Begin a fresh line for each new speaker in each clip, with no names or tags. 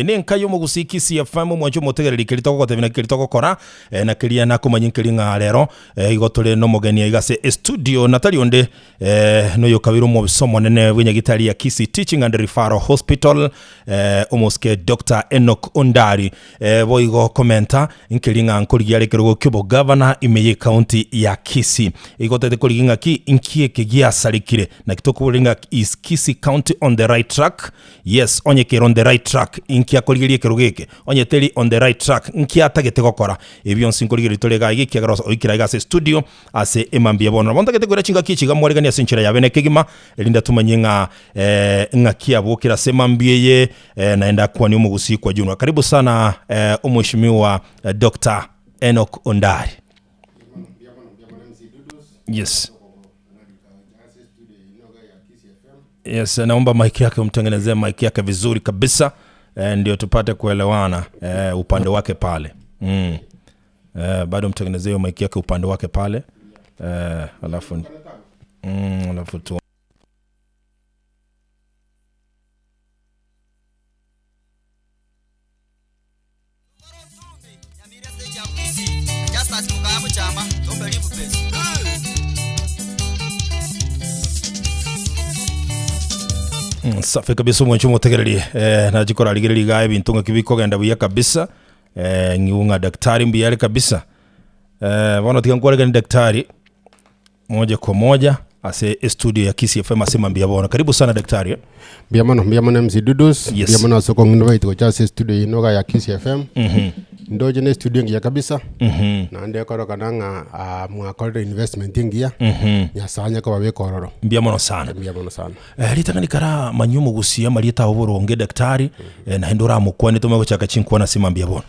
Nenka y'omogusii Kisii FM omwanche omotegereri keri togogotebia naki keri togokora eh, na keria nakomanya nkeri ng'a rero eh, igo tore nomogeni aiga ase estudio na tari onde eh, noyo kabere omobisa omonene bw'enyagitari ya Kisii Teaching and Referral Hospital eh, omosike Dr. Enock Ondari eh, boigo komenta nkeri ng'a nkorigia are ekerogo ki'obogavana ime y'ecounty ya Kisii igo tete korigia ng'aki nki eke giasarekire naki tokoboria ng'a is Kisii County on the right track Yes, onye kere on the right track, inki akorigeria ekerogo eke? Onye teri on the right track, nki atagete gokora? Ebi bionsi nkorigereria tore iga iga ekiagera ose oikire aiga ase estudio ase emambia bono. Nabo ntagete koira chingaki echi iga mwariganie ase enchera ya bene kegima, erinde tumanye ng'a eh, ng'aki abokire ase emambia eye eh, naende akwanie omogusii kwa jumla. Karibu sana eh, omweshimiwa eh, Doctor Enock Ondari. Yes. Yes, naomba mic yake umtengenezee mic yake vizuri kabisa eh, ndio tupate kuelewana eh, upande wake pale mm. Eh, bado mtengenezee hiyo mic yake upande wake pale eh, alafu mm, alafu tu Mm, safi kabisa omwancho omotegereri eh, nachi korarigereria iga ebinto ng'aki bikogenda buya kabisa eh, ng'iwu ng'a daktari mbuya are kabisa eh, bono tiga nkwareganie daktari moja kwa moja ase estudio ya Kisii FM ase mambia bono. Karibu sana daktari. eh.
Mbuya mono, mbuya mono MC Dudus,
Yes.
mbuya mono ase okong'ina gocha ase estudio eye nigo ya Kisii FM. Ndoche ne estudio engiya kabisa, naende ekorokana ng'a ah, mwakorire investment engiya, Nyasaye anye kobabeka ororo.
Mbuya mono sana.
Mbuya mono sana.
Eh, ritang'ani kara manyia omogusia amarieta ao boronge daktari, eh, naende oramokwane tomanye gochaka chinkwana ase mambia bono.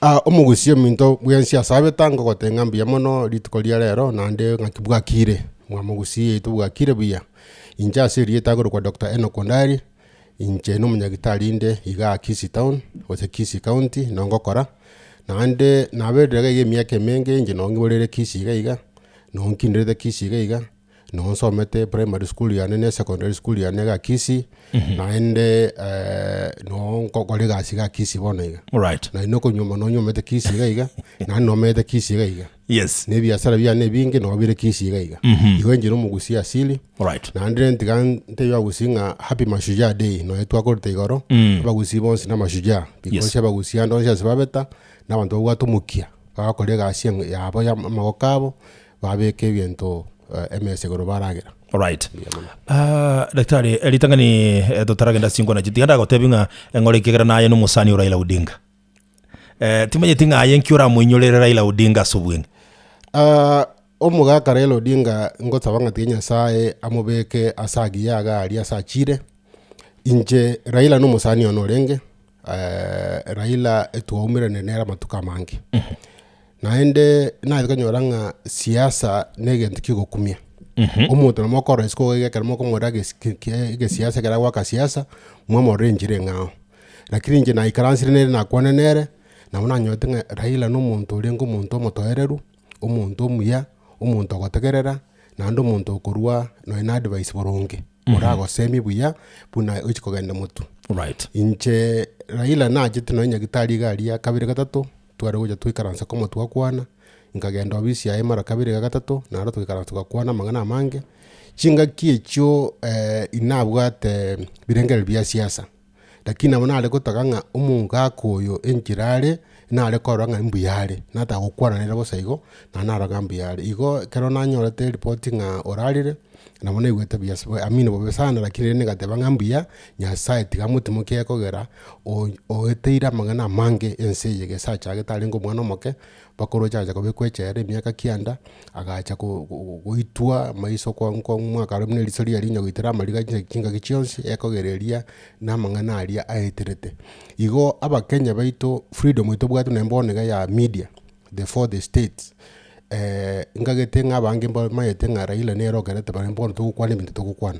Ah, omogusi ominto bwensi ase abete ngogoteba ng'a mbuya mono rituko ria rero naende ng'aki bwakire, mwamogusi yaito bwakire buya. Inche ase erieta akorokwa Doctor Enock Ondari, inche na omonyagitari inde igaa Kisii town, gose Kisii county noo ngokora, naende naberire iga iga emiaka emenge inche noo ng'iborere Kisii iga iga, noo nkinderete Kisii iga iga. Noo nsomete primary school yane na secondary school yane iga Kisii, naende noo nkokora egasi iga Kisii bono iga.
Alright.
Naende nokonyuoma nonyuomete Kisii iga iga, naende nomenyete Kisii iga iga.
Yes.
Na ebiasara biane ebinge noo bire Kisii iga iga. Igo inche na omogusii asili,
Alright.
naende ntiga ntebie abagusii ng'a happy mashujaa day nonye twakorete igoro, abagusii bonsi na amashujaa, because
Yes.
abagusii ande onsi ase babeta, na abanto babwate omokia, bagakora egasi yabo ya amagoko abo, Babeke ebinto emesa igoro baragera.
Alright. Ah, daktari, eh, ritang'ani eh, totaragenda ase chinkwana chiaito, tiga ndagotebi ng'a eng'ora ekiagera naye na omosani o Raila Odinga. Eh, timanyeti ng'a aye nki oramoinyorere Raila Odinga ase obweng'e.
Ah, omogaka Raila Odinga ngosaba ng'a tiga Nyasaye amobeke ase agiya iga aria ase achire. Inche Raila na omosani one orenge, Raila etwaumerane nere amatuko amange. Naende naye konyora ng'a siasa na egento kiogokumia. Omonto nabo mokorora isiko iga ekero mokomorora egesi ki- ki egesiasa ekero agoaka siasa, mwamorora enchera eng'ao. Lakini inche naikaransire nere nakwana nere, nabo nanyorete ng'a Raila na omonto orenge omonto omotoereru, omonto omuya, omonto ogotegerera, naende omonto okorwa nonye na advice boronge, oragosemie buya, buna ochi kogenda motwe.
Right.
Inche Raila nachete nonye nyagetari iga aria kabere gatato. Tware gocha twaikaransa komo twakwana, nkagenda ofisi yaye mara kabere iga gatato, naro twaikaransa togakwana amang'ana amange. Chingaki echio inabwate birengererio bia siasa, lakini nabo nare gotaka ng'a omogaka oyo enchera are, nare korora ng'a mbuya are, nataka gokwana nere bosa igo, naende narora ng'a mbuya are. Igo ekero nanyorete eripoti ng'a orarire, nabo naigwete buya ase I mean bobe sana lakini rende ngateba ng'a mbuya, Nyasaye tiga amotimokie ekogera, oeteire amang'ana amange ense eye gese achagete arenge omwana omoke, mpaka oroche agacha kobekwa echela emiaka kianda, agacha ko- go- goitwa amaiso kwa kwa omwaka aro buna eriso riaye rinya goitera amariga chinsa chingaki chionsi, ekogera eria na amang'ana aria aeterete. Igo abakenya baito freedom eye tobwate nonye bono iga ya media, the fourth estate, nkagete ng'a abange mbamaete ng'a Raila nere okerete barabwo bono togokwana ebinto togokwana,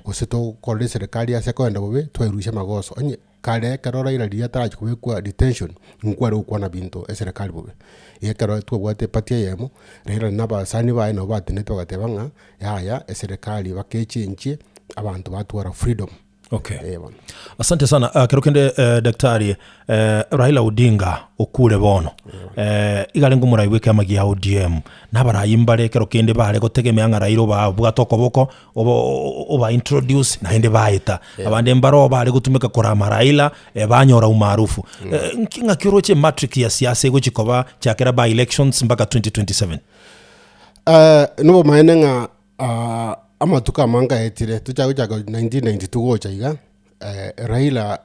gose tokorora eserekari ase ekoenda bobe, twairusia amagoso. Onye kare ekero Raila riria atarachia kobekwa detention, nkware gokwana binto eserekari bobe. Ekero twabwate eparty eyemo, Raila na abasani baye nabo batenenete bagateba ng'a yaya eserekari baka echenchie, abanto batwara freedom.
Okay.
Eh, bono.
Asante sana. Uh, kero kende uh, daktari uh, Raila Odinga okure bono uh, iga arenge omorai bw'ekiama gia ODM nabarayi mbare kero kende bare gotegemea ng'a Raila oba obwate okoboko oba oba introduce naende baeta abande mbaro bare gotumeka korama Raila eh, banyora umaarufu eh, nki ng'aki oroche matric ya siasa egochi koba chakera by elections mpaka 2027
Eh, nobomaene ng'a ah, amatuko amange aetire, tochake gochaka 1992 gocha iga, Raila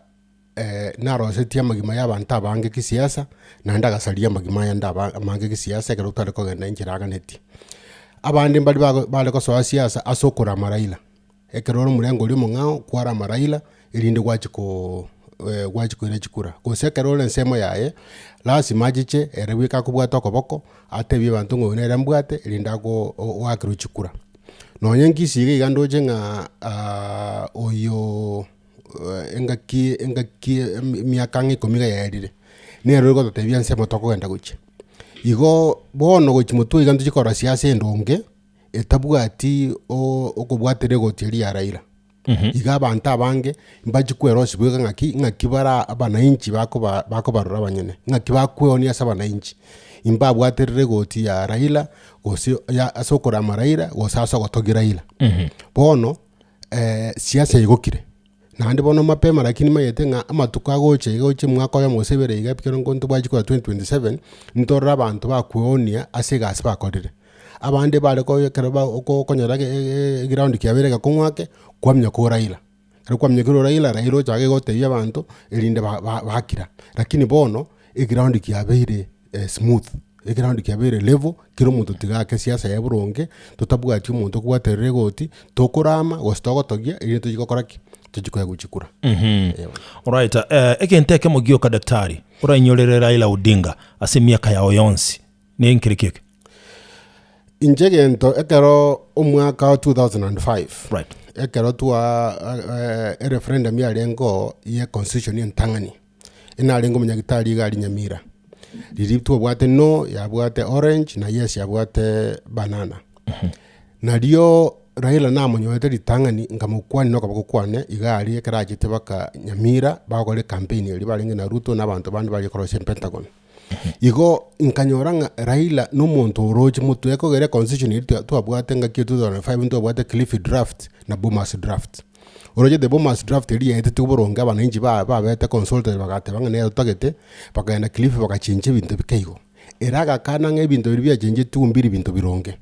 narosetie amagima ya abanto abange kisiasa, naende agasaria amagima ayande aba amange kisiasa ekero tare kogenda enchera aganetie. Abande mbari bago bare gosoa siasa ase okorama Raila, ekero ore omorengo oria omong'ao kwarama Raila erinde gwachia koo gwachia koira chikura. Gose ekero ore ensemo yaye, lasima achiche ere bweka akobwate okoboko, atebie abanto ng'a oyo nere mbwate erinde ago oakerwe chikura. Nonye nkisi iga iga ndoche ng'a oyo engaki engaki emiaka ang'e ikomi iga yaerire, nere oigototebia ensemo tokogenda gochia. Igo bono gochia motwe iga ntochie korora siasa endonge, etabwati okobwatera egoti eria ya Raila. Iga abanto abange mbachie kwerosia bweka ng'aki ng'aki bara abanainchi bakoba bakobarora abanyene, ng'aki bakweonia ase abanainchi. Imbabwaterere egoti ya Raila gose ya ase okorama Raila gose ase ogotogia Raila. Bono siasa egokire, naende bono mapema lakini nimanyete ng'a amatuko agocha iga gochia omwaka oyomo gose ibere iga ekero ntobwati chikura 2027, ntorore abanto bakweonia ase egasi bakorire. Abande bare ko ekero ba oko okonyora eground kiabeire egekong'u ake, kwamanya ko Raila. Ekero kwamanyekire o Raila, Raila ochake gotebia abanto erinde ba- ba- bakira. Lakini bono, eground kiabeire smooth, eground kiabeire level, kera omonto tiga ake siasa yaye boronge, totabwati omonto okobwaterera egoti, tokorama gose togotogia erinde tochie gokora ki? Tochie koegwa chikura. Eeh.
Alright, egento ekemo gioka daktari, orainyorere Raila Odinga ase emiaka yao yonsi, Nenkere ki eke?
Inche egento ekero omwaka o 2005
Right.
ekero twa ereferendum yarenge oo ya econstitution entang'ani, enarenge omonyagitari iga aria Nyamira, riria twabwate no yabwate orange na yes yabwate banana. Nario Raila namonyorete ritang'ani nkamokwania na okoboko kwane iga aria ekero achete mpaka Nyamira bagokora ecampaign eria barenge na Ruto na abanto bande baria korosia epentagon. Igo nkanyora ng'a Raila na omonto oroche motwe ekogera econstitution eria twa twabwate ngaki ya 2005 ntwabwate Kilifi draft na Bomas draft. Oroche the Bomas draft eria yaetetigwe boronge abananchi ba babete consulted bagateba ng'a nero totagete, bakagenda Kilifi bagachengia ebinto bike igo. Ere agakana ng'a ebinto biria biachengetigwe mbiri binto bironge.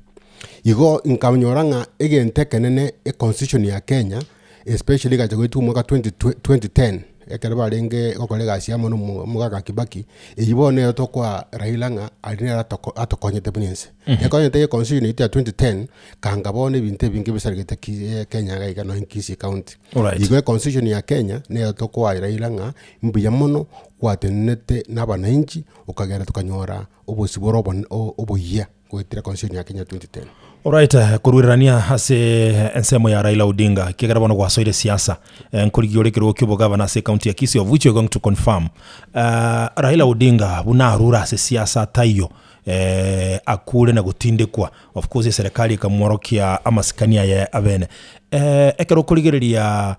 Igo nkanyora ng'a egento ekenene econstitution ya Kenya, especially egacha goetwa omwaka 20 2010, ekero barenge gokora egasi amo na omo omogaka Kibaki, eywo bono nero tokoa Raila ng'a aria nere atoko atokonyete buna ense. Ekonyete econstitution eywo ya 2010, kanga bono ebinto ebinge bisaregete ki Kenya iga iga nonye Kisii county.
Alright.
Igo econstitution ya Kenya, nero tokoa Raila ng'a mbuya mono gwatenenete na abanainchi, okagera tokanyora obosibore obone oboyia. Goetera Constitution ya Kenya 2010.
Alright, koruererania ase ensemo ya Raila Odinga, ekiagera bono gwasoire siasa, eh, nkorigia ore ekerogo kia obogavana ase ecounty ya Kisii of which you're going to confirm. Eh, Raila Odinga buna arure ase siasa taiyo, eh, akure na gotindekwa, of course eserekari ekamworokia amasikani aye abene. Eh, ekero okorigereria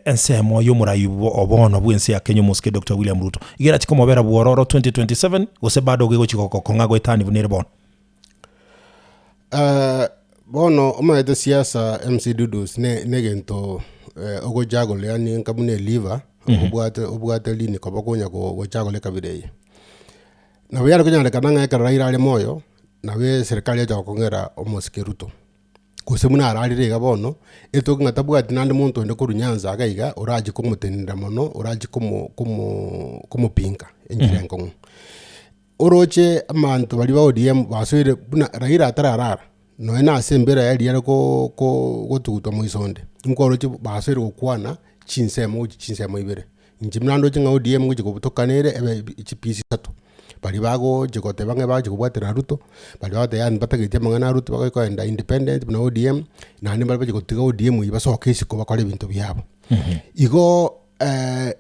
ensemo y'omorai o bono bw'ense ya Kenya omosike Doctor William Ruto. Iga erachie komobera bwororo 2027 gose bado gegochia gokong'a goetania buna ere bono?
Bono omanyete siasa MC Dudus ne negento ogochagora yaani enka buna eliver obwate obwate riniko bokonya gochagora ekabira eye. Nabo yare konyarekana ng'a ekero Raila are moyo, nabo eserikari yacha gokong'era omosike Ruto. Gose buna ararire iga bono, etoke ng'a tabwati naende monto onde korwa Nyanza iga iga orachie komotenenera mono, orachie komo komo komopinga enchera enkong'u. Oroche abanto baria ba ODM basoire buna Raila atararara, nonye na ase embera yaye riria are ko ko gotugutwa moiso onde, nkoroche basoire gokwana chinsemo gochia chinsemo ibere. Inche buna ndoche ng'a ODM ngochia kobutokana ere ebe chipisi isato, baria bagochia goteba ng'a bagochia kobwatera Ruto, baria bagoteba yaani mbatageti amang'ana a Ruto bagochi kogenda independent buna ODM, naende mbare bachi gotiga ODM eywo basoke isiko bakore ebinto biabo. Igo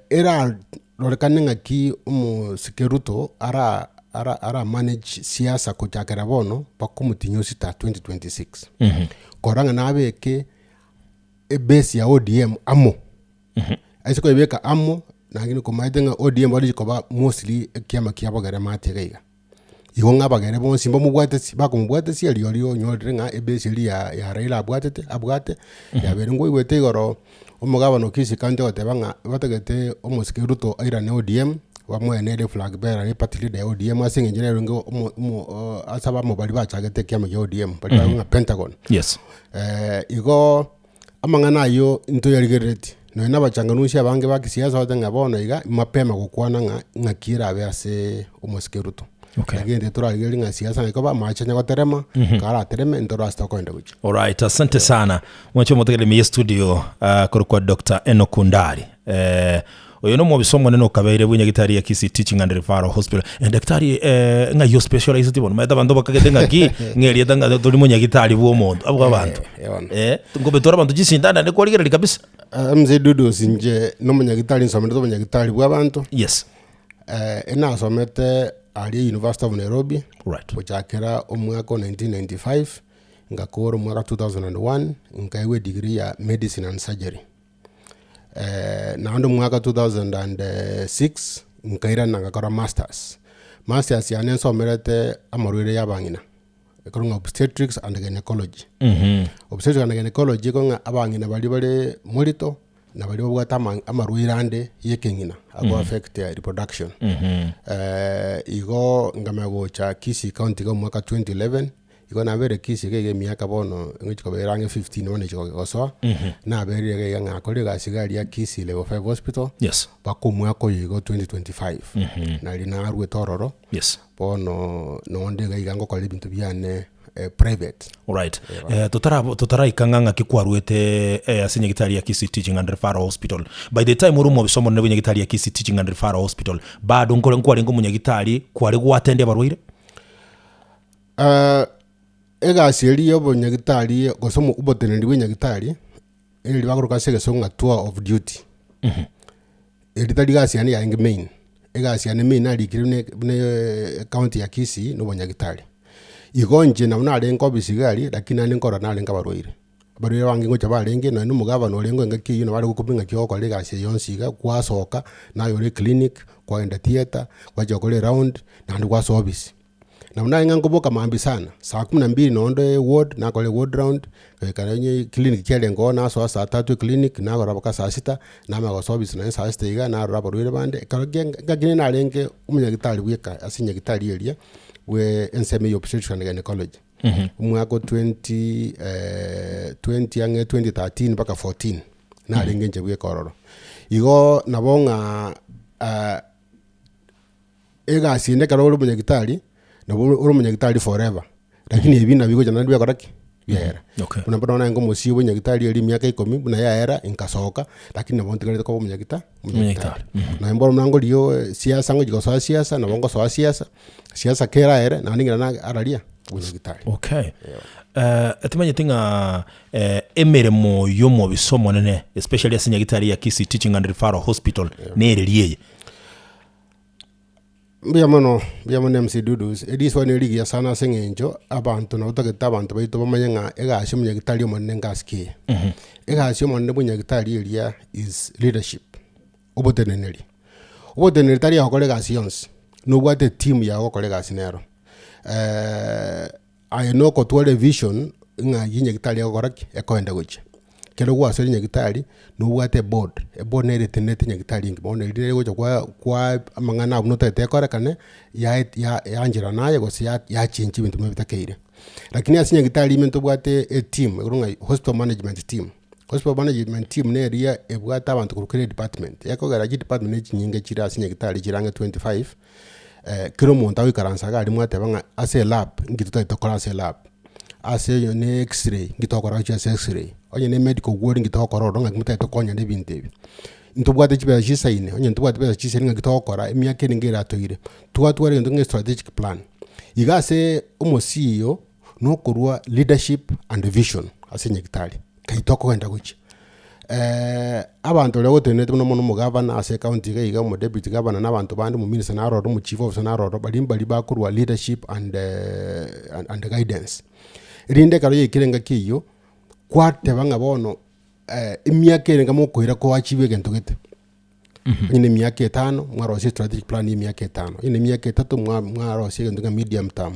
erarorekane ng'aki omosike Ruto ara ara ara manage siasa kochakera bono mpaka omotinyi osita 2026. Korora ng'a nabeke ebase ya ODM amo. Ase koyebeka amo, nagende komaete ng'a ODM barichi koba mostly ekiama kia abagere maate iga iga. Igo ng'a abagere bonsi mbamobwateti, bakomobwatesia rirorio onyorire ng'a ebase eria ya ya Raila abwatete abwate, yabeire nkoigwete igoro omogabana o Kisii county ogoteba ng'a batagete omosike Ruto airane ODM, bamoe nere eflag bearer eparty leader ya ODM ase eng'encho nere orenge omo omo ase abamo baria bachagete ekiama kia ODM, baria barenge ng'a Pentagon.
Yes.
Igo amang'ana ayio ntoyarigerereti, nonya na abachanganusi abange ba kisiasa bagoteba ng'a bono iga, mapema gokwana ng'a ng'aki erabe ase omosike Ruto.
Okay.
Lakini intwe torarigereria ng'a siasa ng'aki koba, amache onye goterema, karatereme, ntore ase tokoenda gochia.
Alright, asante sana. Mwanche omotegereri ime ye studio uh, korokwa Dr. Enock Ndari. Eh, oyo nomobisa omonene okabeire bw'enyagitari ya Kisii Teaching and Referral Hospital. Eh, daktari eh, ng'ai ospecializeti bono? Maete abanto bakagete ng'aki ng'erieta ng'a tori monyagitari bw'omonto abwo abanto.
Eh, bono.
Eh, ngobetora abanto chisindano naende kwarigereria kabisa.
Ah, Mzee Dudos inche nomonyagitari nsomerete obonyagitari bwa abanto.
Yes.
Eh, enasomete aria University of Nairobi
Right.
gochakera omwaka o 1995 ngakora omwaka 2001 nkaegwa edegree ya medicine and surgery. Naende omwaka 2006 nkairana ngakora masters. Masters yane nsomerete amarwaire ya abang'ina, ekero ng'a obstetrics and gynecology. Obstetrics and gynecology ekero ng'a abang'ina baria bare morito, na baria babwate ama- amarwaire ande ya ekeng'ina ago affect reproduction. Igo nkamanya gocha Kisii county iga omwaka 2011, Igo nabeire Kisii iga iga emiaka bono ngochia kobera ang'e 15 bono echi gosoa, naberire iga iga ng'akore egasi iga aria Kisii level 5 hospital,
Yes.
mpaka omwaka oyo iga o 2025. Nari narwete ororo,
Yes.
bono nonde iga iga ngokora ebinto biane private.
Alright. Eh, totara totaraika ng'a ng'aki kwarwete eh, ase nyagitari ya Kisii Teaching and Referral Hospital. By the time ore omobisa omonene bwe nyagitari ya Kisii Teaching and Referral Hospital, bado nkore nkwarenge omonyagitari kware gwatende abarwaire?
Egasi eria ya obonyagitari gose omo oboteneneri bwa enyagitari, eri bakoroka ase egesongo ng'a tour of duty. Eri tari gasi yane yarenge main, egasi yane main narikire buna buna ecounty ya Kisii na obonyagitari. Igo inche nabo narenge ofisi iga aria, lakini naende nkorora narenge abarwaire. Abarwaire abange ngocha barenge nonye na omogabana orenge engaki eywo nabo are gokobua ng'aki ogokora egasi eye yonsi iga, gwasoka, naye ore eclinic, kwagenda theatre, gwachia gokora eround, naende gwasoa ofisi. Nabo naye ng'a nkoboka mambia sana, saa kumi na mbili nonde eward, nakora eward round, goika nonye eclinic chiarenge oo nasoa saa tatu eclinic, nagora mpaka saa sita, namanya gosoa ofisi nonye saa sita iga, narora abarwaire bande, ekero kia engaki nere narenge omonyagitari bweka ase enyagitari eria, bwe ensemo ya obstetrics and gynecology. Omwaka o twenty twenty ang'e 2013 mpaka 14, narenge inche bweka ororo. Igo nabo ng'a Egasi ende ekero ore omonyagitari, nabo ore ore omonyagitari forever, lakini ebi nabio bigocha naende biakora ki? Biaera.
Okay.
Buna bono narenge omosio bwa enyagitari eria emiaka ikomi, buna yaera nkasoka, lakini nabo ntigarete koba omonyagita omonyagitari. Nonye bono buna ngorigia siasa ngochia gosoa siasa, nabo ngosoa siasa, siasa keraere, naende ng'ina na araria, obonyagitari.
Okay. Eh, timanyeti ng'a eh, emeremo ya omobisa omonene especially ase nyagitari ya Kisii Teaching and Referral Hospital nereri eye.
Mbuya mono, mbuya mono MC Dudus, eriswa nerigiya sana ase eng'encho abanto nabo totagete abanto baito bamanye ng'a egasi ya omonyagitari omonene ngasi ki eye. Egasi ya omonene bwa enyagitari eria is leadership, oboteneneri. Oboteneneri tari ogokora egasi yonsi, nobwate etimu yago ogokora egasi nero. Aye nokotwara evision ng'a eyio nyagitari egokora ki? Ekoenda gochia. Ekero gwasoire nyagitari, nobwate eboard, eboard nere etenenete nyagitari engima bono eria nere egocha kwa kwa amang'ana abwo notagete ekorekane, yaet ya yaancherana aye gose ya yachengi ebinto buna bitakeire. Lakini ase nyagitari ime ntobwate eteam ekorwa ng'a hospital management team. Hospital management team neria ebwate abanto korwa kera edepartment, ekogera chidepartment ne chinyinge chire ase nyagitari chire ang'e 25. Kera omonto agoikaransa iga aria mwateba ng'a ase elab nki totagete tokore ase elab, ase oyo ne x-ray nki togokora gochia ase x-ray, onye ne medical ward nki togokora ororo ng'aki motagete tokonyane ebinto ebi. Ntobwate chibesa chisaine, onye ntobwati besa chisaine ng'aki togokora emiaka ere nigo eratoire. Twatwara egento ng'a estrategic plan. Iga ase omosio nokorwa leadership and vision ase nyagetari, nkai tokogenda gochia. Abanto baria ogotenenete buna mono omogavana ase ecounty iga iga omodeputy governor na abanto bande omominister naro ororo omochief officer naro ororo baria mbari bakorwa leadership and and guidance. Erinde ekero yaikire engaki eywo, kwateba ng'a bono. emiaka ere mokoira koachieve egento gete. Onye na emiaka etano, mwarosia estrategic plan ya emiaka etano, onye na emiaka etato mwa mwarosia egento ng'a medium term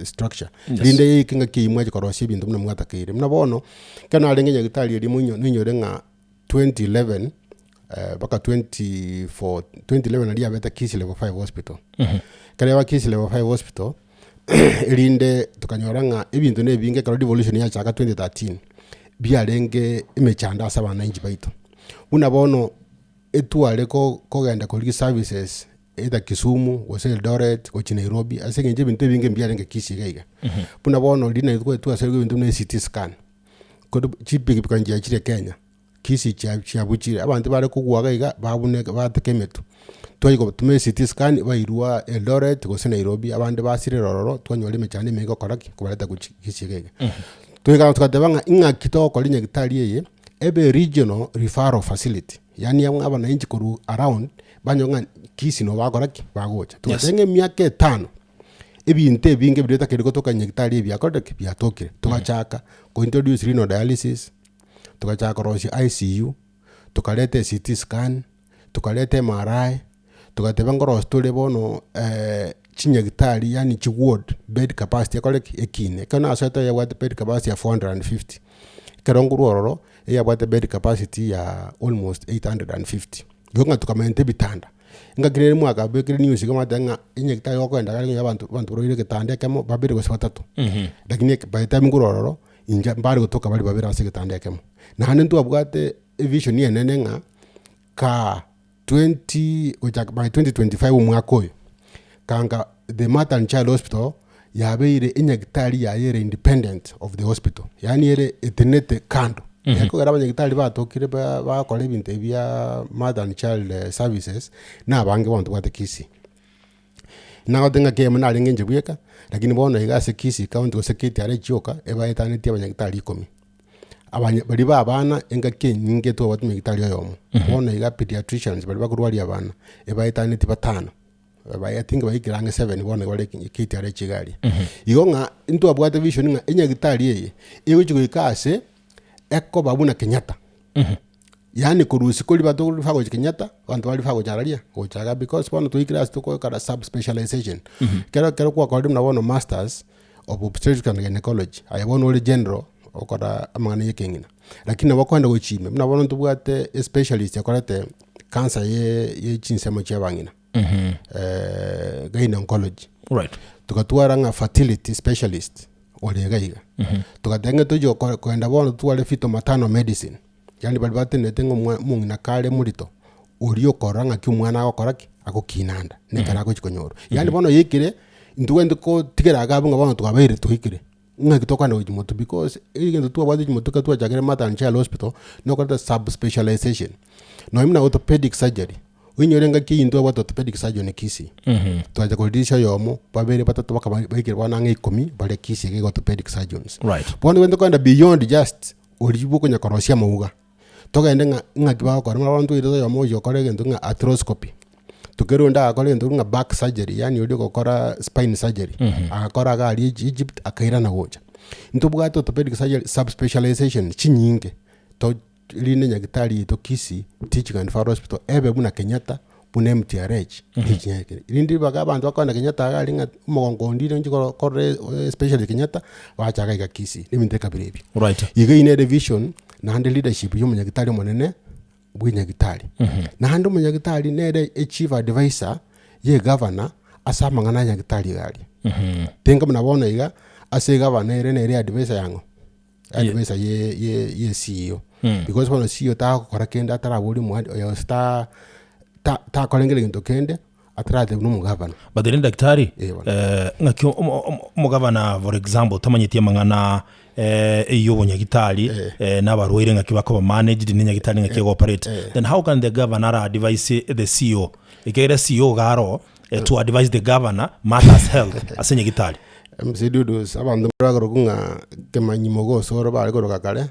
structure.
Yes.
Rinde yaike ng'aki eywo mwacha korosia ebinto buna mwatakeire. Buna bono, ekero narenge nyagetari eria moinyo noinyore ng'a 2011 mpaka 20 four 2011 naria yabete Kisii level five hospital. Ekero yaba Kisii level five hospital, erinde tokanyora ng'a ebinto na ebinge ekero devolution yachaka 2013, biarenge emechando ase abananchi baito. Buna bono etware ko kogenda korigia services either Kisumu gose Eldoret gochia Nairobi ase eng'encho ebinto ebinge mbiarenge Kisii iga iga. Buna bono riria naye twasoire ebinto buna eCT scan, korwa chipikipiki nchiachire Kenya, Kisii chia chiabuchire, abanto bare kogwa iga iga babuneka bateka emetwe. Twachia kobatoma eCT scan bairwa Eldoret gose Nairobi abande basirire ororo twanyora emechando emenge gokora ki? Kobareta gochia Kisii iga iga. Toikara togateba ng'a ing'aki togokora enyagitari eye, ebe regional referral facility, yaani abwo abananchi korwa around, banyore ng'a Kisii nabo bagokora ki? Bagocha.
Yes.
Togateba ng'a emiaka etano, ebinto ebinge biria otakeire gotoka nyagitari ebiakorire ki? Biatokire. Togachaka kointroduce renal dialysis, togachaka korosia ICU, tokareta eCT scan, tokareta MRI, togateba nkorosia tore bono chinyagitari yaani chiward, bed capacity ekore ki? Ekine. Ekero nasoete yabwate bed capacity ya 450, ekero nkorwa ororo, eyabwate bed capacity ya almost 850. Igo ng'a tokamenta ebitanda, engaki nere mwakabekire news iga mwateba ng'a enyagitari okogenda iga nigo abanto abanto barwaire egetanda ekemo, babere gose batato. Lakini eke by the time nkorwa ororo, inche mbare gotoka baria babere ase egetanda ekemo. Naende ntwabwate evision enene ng'a kaa 20 gochaka by 2025 omwaka oyo, kanga the mother and child hospital yabeire enyagitari yaye ere independent of the hospital, yaani ere etenenete kando. Ekogera abanyagitari batokire ba bakora ebinto ebi bia mother and child services, na abange bono tobwate Kisii. Nagote ng'aki eyemo narenge inche bweka, lakini bono iga ase Kisii county gose KTRH chioka, ebaetanetie abanyagitari ikomi. Abanya baria ba abana engaki enyinge twabwate omonyagitari oyomo, bono iga pediatricians baria bakorwaria abana, ebaetanetie batano, I think baikire ang'e seven bono iga bare KTRH iga aria. Igo ng'a ntwabwate vision ng'a enyagitari eye, egochi goika ase, ekoba buna Kenyatta. Yaani korwa isiko riria bato refer gochia Kenyatta, abanto ba refer gocha araria, gocha iga because bono twaikire ase togokora sub specialization. Ekero ekero gwakorire buna bono masters of obstetrics and gynecology, aye bono ore general okora amang'ana ya ekeng'ina. Lakini nabo okogenda gochia ime, buna bono ntobwate especialist okorete cancer ye ye chinsemo chia abang'ina gynaecology.
Right.
Togatwara ng'a fertility specialist ore iga iga. Togateba ng'a tochia gokora kogenda bono totware fetal maternal medicine, yaani baria batenenete ng'a omwa omong'ina kare morito, oria okorora ng'aki omwana agokora ki? Agokina anda, na ekero agochi konyorwa. Yaani bono yaikire, intwe kotigera iga abwo ng'a bono twabeire twaikire, ng'aki tokogenda gochia motwe because egento twabwate gochia motwe ekero twachakire mother and child hospital, nokoreta sub specialization. Nonye buna orthopedic surgery, oinyore engaki eyio ntwabwate orthopedic surgeon Kisii, twacha koririsha oyomo, babere, batato mpaka ba- baikire bono ang'e ikomi bare Kisii iga iga orthopedic surgeons.
Right.
Bono ekero tokogenda beyond just oria bwa okonya korosia amauga, togende ng'a ng'aki bagokora, bono ntwairete oyomo oyo okore egento ng'a arthroscopy, tokere onde agakora egento ng'a back surgery yaani oria ogokora spine surgery, agakora iga aria Egypt akairana gocha. Ntobwate orthopedic surgery subspecialization chinyinge to rinde nyagetari yaito Kisii Teaching and Referral Hospital ebe buna Kenyatta buna MTRH echinyakere. Rinde ribaga abanto bakogenda Kenyatta iga aria ng'a omogongo ondire nchi koro korora especially Kenyatta bacha iga iga Kisii na ebinto ekabira ebio.
Right.
Iga eyio nere vision naende leadership ya omonyagitari omonene bwa enyagitari. Naende omonyagitari nere echief advisor ya egavana ase amang'ana a nyagitari iga aria. Tinga buna bono iga ase egavana ere nere advisor ya ng'o? Advisor ye ye ye CEO. Because bono CEO tagokora kende ataraboria omoa oyo gose ta ta takorengera gento kende, ataratebiwa na omogavana.
But rende daktari,
Eh, bono.
ng'aki omo- omo- omogavana for example tamanyeti amang'ana eywo obonyagitari na abarwaire ng'aki bakoba managed na enyagitari ng'aki ego operate, then how can the governor ara advise the CEO? Ekiagera CEO iga aro to advise the governor matters health ase enyagitari.
MC Dudus, abanto bakorokwa ng'a kemanyi mogosoro bare koroka kare,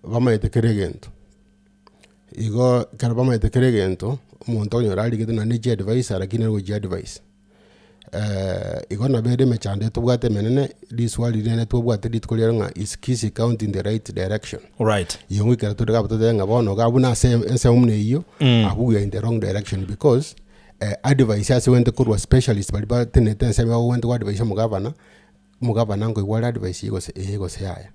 bamaete kera egento. Igo ekero bamaete kera egento, omonto okonyora arigete naende chiadvice lakini ere gochiadvice. Igo nabo ere emechando etobwate emenene, riswali rinene twabwate rituko riaro ng'a is Kisii county in the right direction?
Right.
Igo ngoikera tore iga totebe ng'a bono iga buna ase ensemo buna eyio, abwo we are in the wrong direction because advice ase ogente korwa specialist baria batenenete ensemo bagogente go advise omogavana, omogavana nkoigwa are advice eye gose ee gose yaya.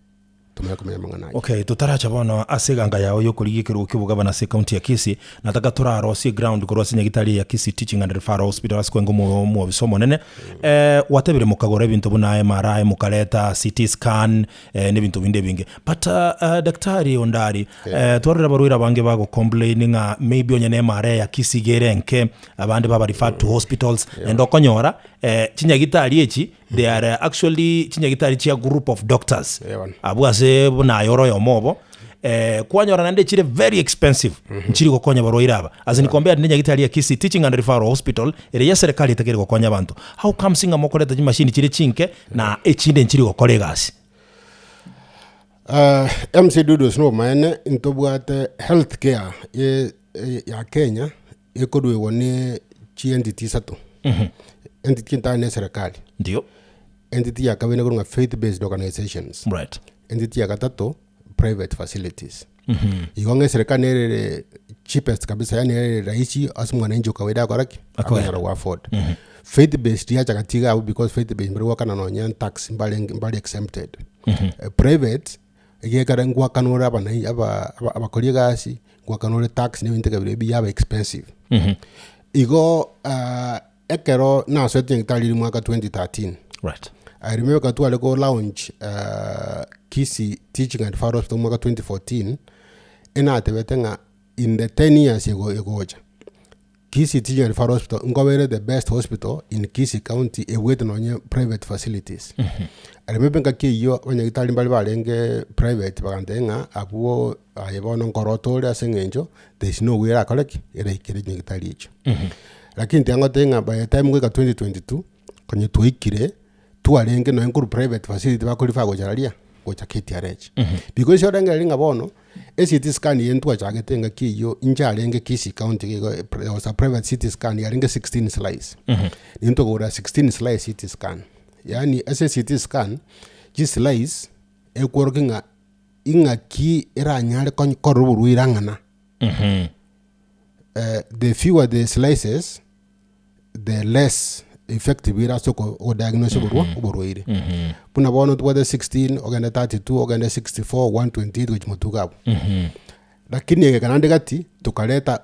Tomanye komanya amang'ana ayio.
Okay, totaracha bono ase eganga yao y'okorigia ekerogo ki'obogavana ase ecounty ya Kisii, nataka torarosie eground korwa ase nyagitari eye ya Kisii Teaching and Referral Hospital ase kwenga omo omwobisa omonene. Eh, gwatebire mokagora ebinto buna MRI, mokareta CT scan, eh, na ebinto binde ebinge. But uh, Daktari Ondari, eh, twarorire abarwaire abange bago complain ng'a maybe onye na MRI ya Kisii iga ere enke, abande baba referred to hospitals, naende okonyora eh, chinyagitari echi They are actually chinyagitari chia group of doctors
Eh, bono.
abwo ase buna aye ore oyomo obo eh, kwanyora naende chire very expensive nchiri gokonya barwaire aba as in compared ne nyagitari ya Kisii Teaching and Referral Hospital ere ya serikali etakeri gokonya abanto how comes ng'a mokoreta chimashini chire chinke na echinde nchiri gokora egasi
Uh, MC Dudos nobomaene ntobwate health care ye, ye- ya Kenya ekoruegwa ne chientity isato. Entity entang'ani ne eserekari,
Ndio.
entity ya kabere nigo ng'a faith based organisations,
Right.
entity ya gatato private facilities. Igo ng'a eserekari nere ere cheapest kabisa yaani nere ere rahisi ase mwananchi o kawaida agokora ki?
Akogenda.
Akonyara go afford. Faith based yacha gati iga abwo because faith based mbari goakana nonye tax mbarenge mbari exempted. Private, Egiakera ngwakana ore abanai aba aba abakori egasi, ngwakana ore tax na ebinto ekebire ebi yaba expensive. Igo ekero nasoete nyagetari riria mwaka 2013,
Right.
I remember ekero tware ko launch Kisii Teaching and Referral Hospital mwaka 2014, enatebete ng'a in the 10 years ego egocha, Kisii Teaching and Referral Hospital nkoba ere the best hospital in Kisii County ebwate nonye private facilities. I remember engaki eyio abanyagitari mbare barenge private bagantebia ng'a abwo aye bono nkorota ore ase eng'encho there is no way erakore ki? Eraikere chinyagitari echio. Lakini tiga ngotebie ng'a by the time goika 2022 konya twaikire twarenge nonye korwa private facility bako refer gocha raria gocha KTRH. Because orengereria ng'a bono E-CT scan eye ntwachagete engaki eyio inche arenge Kisii county iga igo there was a private CT scan yarenge 16 slice. Intwe tokagora 16 slice CT scan. Yaani ase e-CT scan, chislice ekworokia ng'a ing'aki eranyare konya korora oborwaire ang'ana. The fewer the slices, the less effective ere ase oko okodiagnose oborwa oborwaire. Buna bono tobwate 16, ogende 32, ogende 64, 128 gochia motuko abwo. Lakini egeka naende gati, tokareta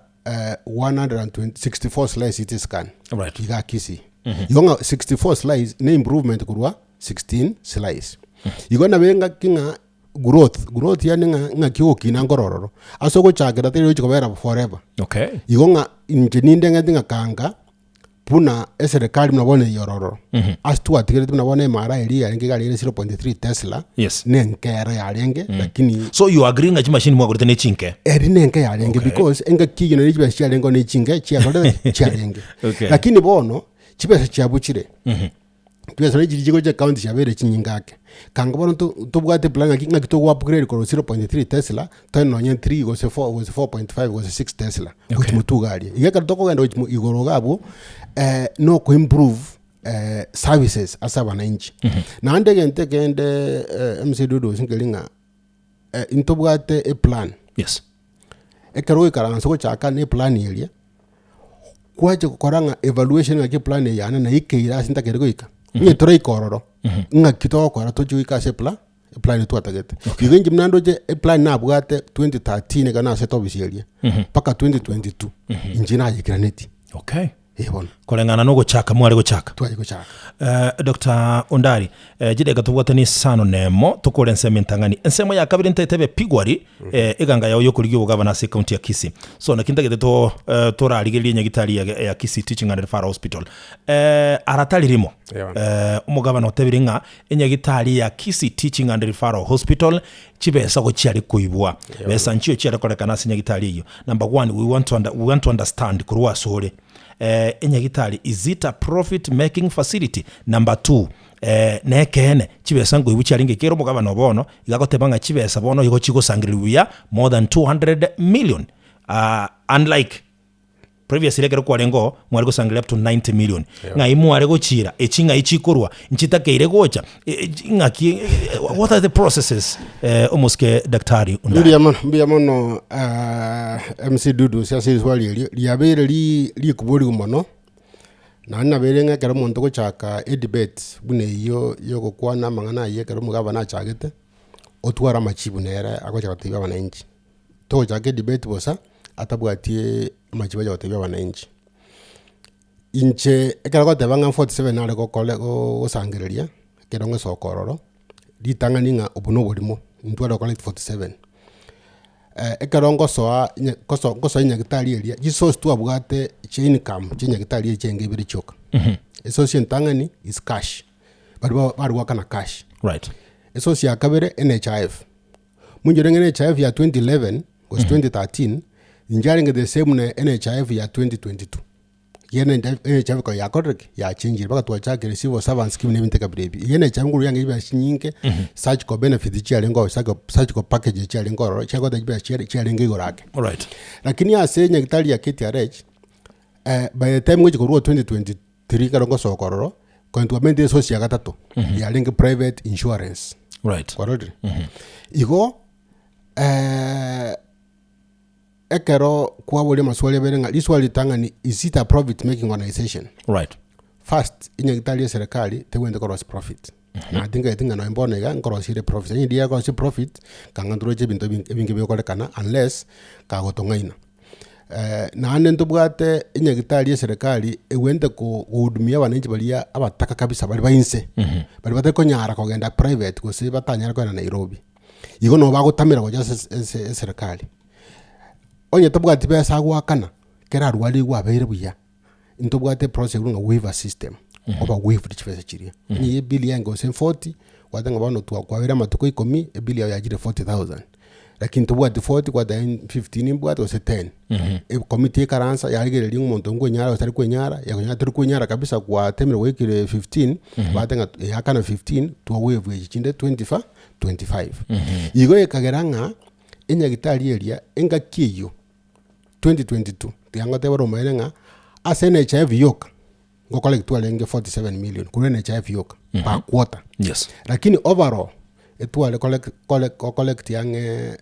120 64 slice CT scan
Right.
iga Kisii. Igo ng'a 64 slice ne improvement korwa 16 slice. Igo nabo engaki ng'a growth, growth yaani ng'a ng'aki ogokina nkoro ororo. Ase ogochakera teri gochi kobera forever.
Okay.
Igo ng'a inche nindeng'eti ng'a kanga buna eserekari buna bono eye ororo, ase twatigereti buna bono emara eria yarenge iga yarenge 0.3 tesla,
Yes.
na enkero yarenge lakini
So you agree ng'a chimashini mwagorete ne chinke?
eri na enke yarenge
Okay.
because engaki eyio nario chibesa chiarenge na echinke chiakorete ki? Chiarenge.
Okay.
Lakini bono chibesa chiabuchire. Chibesa nario chiria chigocha ecounty chiabeire chinyinge ake. Kanga bono to- tobwate plan ng'aki ng'aki togo upgrade korwa 0.3 tesla toe nonye 3 gose 4 gose 4.5 gose 6 tesla gochia motwe iga aria. Iga ekero tokogenda gochia mo igoro iga abwo na oko improve services ase abananchi. Naende egento ekende MC Dudu nkeri ng'a intobwate eplan.
Yes.
Ekero oikaransa gochaka na eplan eria, kwacha gokora ng'a evaluation ng'aki eplan eye yane naikeire ase ntakere goika, onye toraika ororo, ng'aki togokora toche goika ase epla eplan eria twatagete. Igo inche buna ndoche eplan nabwate 2013 ekero nasete ofisi eria, mpaka 2022, inche nayeikeranetie.
Okay.
Eh bono.
Koreng'ana na ogochaka mware gochaka.
Tware gochaka.
Eh, Dr. Ondari, eh, chidakika tobwate ni isano na emo tokore ensemo entang'ani. Ensemo ya kabere ntaete pigwari eh, eganga yao yokorigia obogabana ase ekaunti ya Kisii. So naki ntagete to eh, torarigererie nyagitari ya, ya Kisii Teaching and Referral Hospital. Eh, aratari rimo.
Eeh.
Eh, omogabana otebire ng'a enyagitari ya Kisii Teaching and Referral Hospital chibesa gochiare koibwa. Besa nchio chiare korekana ase nyagitari eyio. Number one, we want to, under, we want to understand korwa asore eh, enyagitari is it a profit making facility? Number two, eh, nekeene chibesa nkoibwa chiarenge kera omogabana o bono iga agoteba ng'a chibesa bono igo chigosangereriwa buya more than 200 million uh, unlike. Previously ekero kwarenge oo, mware gosangereria up to 90 million. Ng'ai mware gochiira? Echi ng'ai chikorwa? Nchitakeire gocha? Eh, eh, ng'aki eh, what are the processes eh, omosike Daktari Undari?
Mbuya mono, mbuya mono ah, MC Dudu ase ase riswali erio, riabeire ri- rikoboriwu mono, naende nabeire ng'a ekero omonto ogochaka edebate buna eywo ya ogokwana amang'ana aywo ekero omogabana achagete, otware amachibu nere agocha gotebia abananchi. Togochaka edebate bosa, atabwati amachibu acha gotebia abananchi. Inche ekero ogoteba ng'a 47 nare gokore gosangereria, ekero ngosoka ororo, ritang'ani ng'a obwo na oborimo, intwe are gocollect 47. Ekero ngosoa nya ngoso ngosoa nyagetari eria, chisource twabwate chia income chia nyagetari eria chiaenge ibere chioka. Esource entang'ani is cash, baria ba bare goakana cash.
Right.
Esource ya kabere NHIF. Monchore ng'a NHIF ya 2011 gose 2013, inche arenge the same na NHIF ya 2022. Ekiagera NHIF ekero yakorire ki? Yachenjire mpaka twachakire civil servants scheme na ebinto ekabira ebi. Iga NHIF nkorwa yange chibesa chinyinge, surgical benefits chiarenge ororo, surgical surgical packages chiarenge ororo, chiagoeta chibesa chiare chiarenge igoro ake.
Alright.
Lakini ase nyagetari ya KTRH, by the time ngochia korwa 2023 ekero ngosoka ororo, konya twamenyete esource ya gatato, yarenge private insurance.
Right.
Kwarorire? Igo ekero kwaboria amaswali abere ng'a riswali ritang'ani is it a profit making organization?
Right.
First, enyagitari ya eserekari tebwenerete korosia profit. Na tinganyeti ng'a nonye bono iga nkorosia ere profit. Onye riria ekorosia profit, kanga ntoroche ebinto ebinge ebinge bigokorekana unless kagotong'aina. Naende ntobwate enyagitari ya eserekari egwenerete ko kohudumia abananchi baria abataka kabisa baria ba inse, baria batari konyara kogenda private gose batanyare kogenda Nairobi. Igo nabo bagotamera gocha ase ase eserekari. Onye tabwati besa agoakana, ekero arwarigwe abeire buya, ntobwate eprocess ekorwa ng'a waiver system, oba waived chibesa chiria. Onye ebill yaye gose forty, kwateba ng'a bono twa kwabeire amatuko ikomi, ebill yago yachire forty thousand. Lakini tobwati forty, kwateba fifteen nimbwate gose ten. Ekomiti ekaransa yarigereria ng'a omonto nkwenyara gose tari kwenyara, yakonyora tari kwenyara kabisa gwatemire gwaikire fifteen, bateba ng'a eakana fifteen, twa waive echi chinde twenty fi twenty five. Igo ekagera ng'a enyagitari eria engaki eywo 2022 tiga ngotebe ore omonene ng'a ase NHIF yoka ngocollect twarenge 47 million korwa NHIF yoka per quarter.
Yes.
Lakini overall etware collect collect gocollect ang'e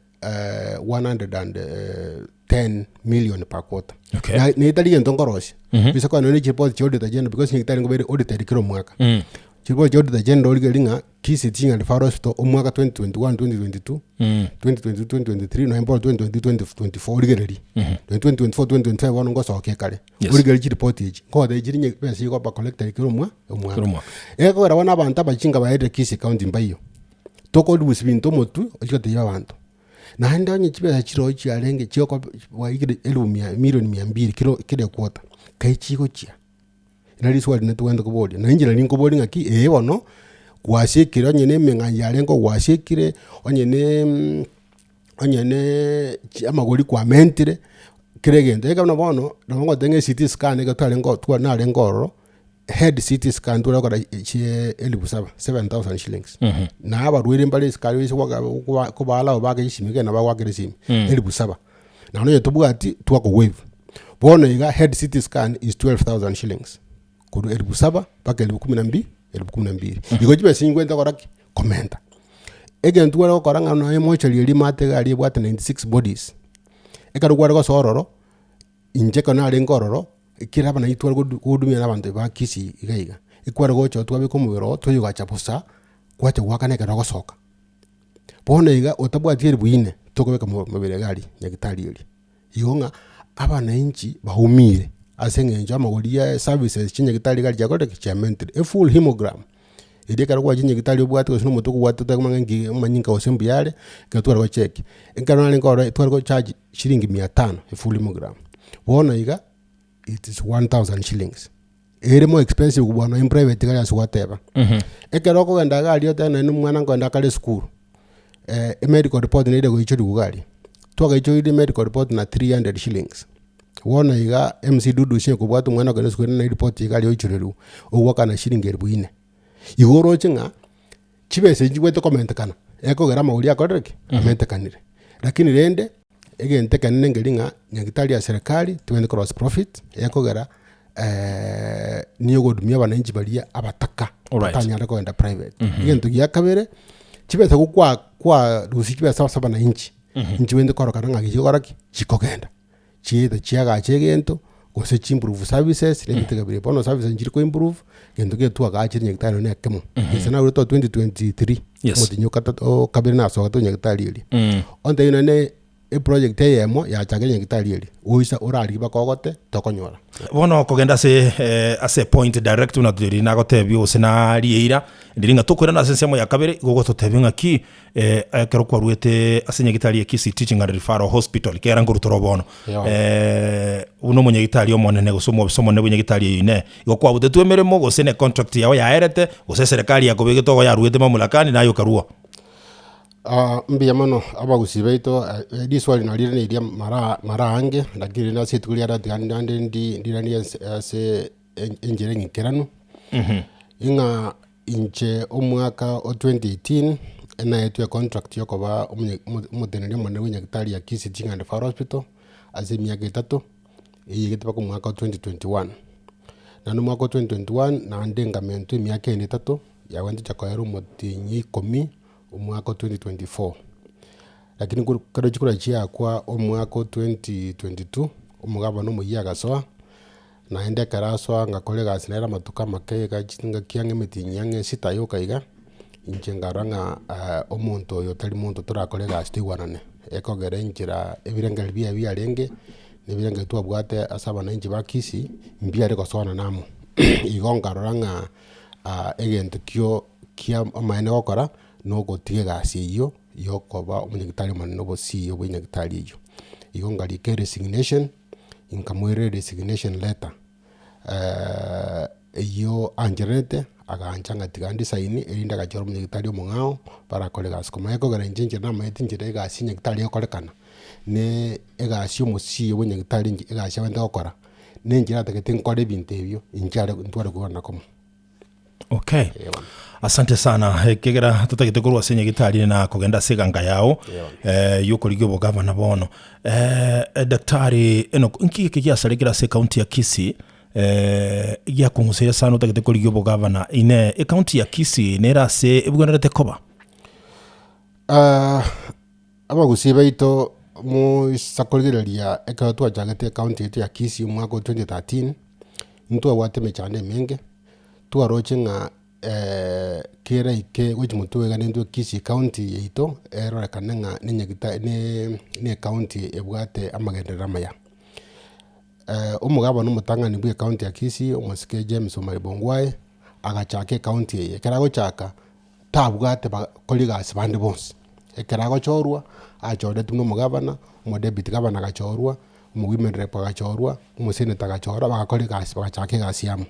110 million per quarter.
Okay.
Na na etari gento nkorosia. Bisa konya nonye chiripoti chia auditor general because nyagitari ngobeire audited kera omwaka. Chiripoti chia auditor general origereria ng'a Kisii Teaching and Referral Hospital omwaka 2021 2022 2022 2023 nonya bono 2023 2024 origererie 2024 2025 bono ngosokia ekare
Yes.
origererie chiripoti echi nkogotebia chiri nye besa igo bacollected kera omwa omwaka
Kera omwaka.
ekogera bono abanto abachinga baerire Kisii county mbaiyo tokorusia binto omotwe ochie gotebia abanto naende onye chibesa chirochio chiarenge chioko bwaikire elifu mia milioni mia mbili kero kera equarter kai chigochia. Nari riswali rinde togwenerete koboria, na inche nari nkoboria ng'aki ee bono, gwasiekire onye na emeng'anyo yarenge gwasiekire, onye na onye na chi amagori kwamentire, kera egento. Ekero buna bono, nabo ngoteba ng'a ecT scan ekero twarenge oo twa narenge ororo, head CT scan tware gokora chie elifu saba, 7000 shillings. Na abarwaire mbare isiko aria oise goaka koba kobaalao baake chisimi ekero nabo bagoakera esimi, elifu saba. Naende onye tobwati twako waive. Bono iga head CT scan is 12000 shillings korwa elifu saba mpaka elifu kumi na mbi elifu kumi na mbili. Igo chibesa nigo gokora ki? Komenta. Egento tware gokora ng'a nonya emochari eria emate iga aria ebwate 96 bodies, ekero kware gosoa ororo, inche ekero narenge ororo, ekero abana naintwe tware kodu kohudumia na abanto ba kisii iga iga, ekware gocha oo twabeka omobere oo toyogacha bosa, kwacha goakana ekero ogosoka. Bono iga otabwati elifu inye, tokobeka mo mobere iga aria nyagetari eria. Igo ng'a abananchi baumire ase eng'encho amagori ya services chia nyagetari iga aria chiakorire ki? Chiamentire. Efull hemogram, eria ekero gwachire nyagetari obwate gose na omotwe okobwate otamanya ng'a nki amanyinga gose mbuya are, ekero tware gocheki. Ekero narenge ororo tware gocharge shilingi mia tano efull hemogram. Bono iga, it is 1000 shillings. Ere more expensive kobua nonya private iga ase gwateba. Ekero okogenda iga aria otebe naende omwana nkoenda akare esukuru, emedical report nere goichorigwa iga aria. Twagaichoririe medical report na 300 shillings. Bono iga MC Dudu ase kobwata omwana okogenda esukuru na eripoti iga aria oichorerwe, ogoakana shilingi elfu inne. Igo oroche ng'a chibesa echi chibwate komentekana, ekogera amagori akorire ki? Amentekanire. Lakini rende. Egento ekenene nkeri ng'a nyagetari ya serikali tobwenerete korosia profit, ekogera nigo ogohudumia abananchi baria abataka
Alright.
batanyare kogenda private. Egento gia kabere, chibesa go kwa kwarusia chibesa ase abananchi, nchibwenerete korokana ng'a chigokora ki? Chikogenda. Chieta chiagacha egento, gose chiimprove services, na ebinto bire. Bono services nchiri koimprove, gento kere twagachire nyagetari nonya na ekemo. Gese naurete o 2023,
Yes.
omotienyi o katato o kabere nasogete nyagetari eria. Ontebie nonye na eproject eyemo yachakire nyagetari eria, goisa orarigie mpaka ogote, tokonyora.
Bono okogenda ase ase epoint direct buna riria nagotebia gose naria eira, riria ng'a tokoirana ase ensemo ya kabere, igo ogototebia ng'aki ekero kwaruete ase nyagitari ya Kisii Teaching and Referral Hospital, ekero nkorwa tore bono, buna omonyagitari omonene gose omobisa omonene bwa nyagitari eyio inee, igo kwabutetwe emeremo gose ne contract yao yaerete, gose eserekari yakobegete ogo yaruete mamulakani naye okarua?
Mbuya mono abagusii baito, riswali nari rire riria mara mara aange, lakini rende ase rituko riane tiga naende ndi ndiranie ase ase enchera eng'ikeranu, ing'a inche omwaka o 2018, enaetwe econtract ya okoba omonye omo omoteneneri omonene bwa enyagetari ya Kisii Teaching and Referral Hospital, ase emiaka etato, eyegete mpaka omwaka o 2021. Naende omwaka o 2021, naende nkamentwa emiaka ende etato, yagwenerete koera omotienyi ikomi, omwaka o 2024. Lakini kor kero chikura chiakwa omwaka o 2022, omogabana omoyia agasoa, naende ekero asoa ngakora egasi nere amatuko amake iga chingaki ang'e emetienyi ang'e sita yoka iga, inche nkarora ng'a omonto oyo tari monto torakore egasi toigwanane, ekogera enchera ebirengererio biaye biarenge, na ebirengererio twabwate ase abananchi ba Kisii, mbiare gosoanana amo. Igo nkarora ng'a egento kio kia amaene gokora, na ogotiga egasi eyio ya okoba omonyagitari omonene obosio bwa enyagitari eyio. Igo nkarika eresignation, nkamoirera eresignation letter eyio anchererete, agancha ng'a tiga ndesign erinde agachora omonyagitari omong'ao barakore egasi. Komanya ekogera inche inche namaete inchera egasi ya nyagitari egokorekana, ne egasi ya omosio bwa enyagitari inche egasi abwenerete gokora, na enchera atagete nkore ebinto ebio, inche are ntware kobana komo.
Okay. Asante sana ekegera totagete korwa ase nyagitari na kogenda ase eganga yao eh, yokorigia obogavana bono eh, eh, daktari Enock nki eke giasarekire ase ekaunti ya Kisii eh, giakong'useire sana otagete korigia obogavana ine ekaunti ya Kisii nere ase ebwenerete koba
Abagusii baito moisa korigereria ekero twachagete ecounty yaito ya Kisii omwaka o 2013, ntwabwate emechando emenge, twaroche ng'a kera ike gochia motwe iga nintwe Kisii county yaito erorekane ng'a nenyagita ne ne ecounty ebwate amagenderero amaya. Omogabana omotang'ani bwa ecounty ya Kisii omosike James Omariba Ongwae, agachaka ecounty eye, ekero agochaka tabwate bakori egasi bande bonsi. Ekero agochorwa, achoretwe buna omogavana, omodeputy gavana agachorwa, omowomen rep agachorwa, omosenator agachorwa, bagakora egasi bagachaka egasi amo.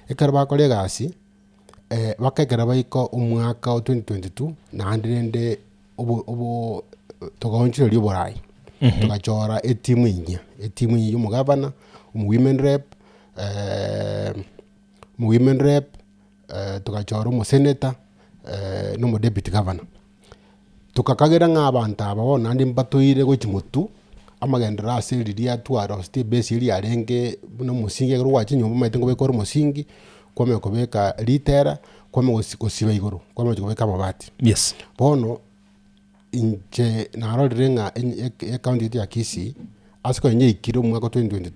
Ekero bakora egasi, mpaka ekero baika omwaka o 2022, naende rende obo obo togaonchoreria oborai, togachora etimu enyia, etimu eywo ya omogavana, omowomen rep, omowomen rep. togachora omoseneta, na omodeputy governor. Tokakagera ng'a abanto aba bono naende mbatoire gochia motwe, amagenderero ase riria twaroseti ebase eria yarenge buna omosingi ekero gwacha nyomba omanyete nkobeka ore omosingi, kwamanya kobeka ritera, kwamanya gosi gosiba igoro, kwamanya gochi kobeka amabati.
Yes.
Bono, inche narorire ng'a enye eke ecounty yaito ya Kisii, ase konya yaikire omwaka o 2022,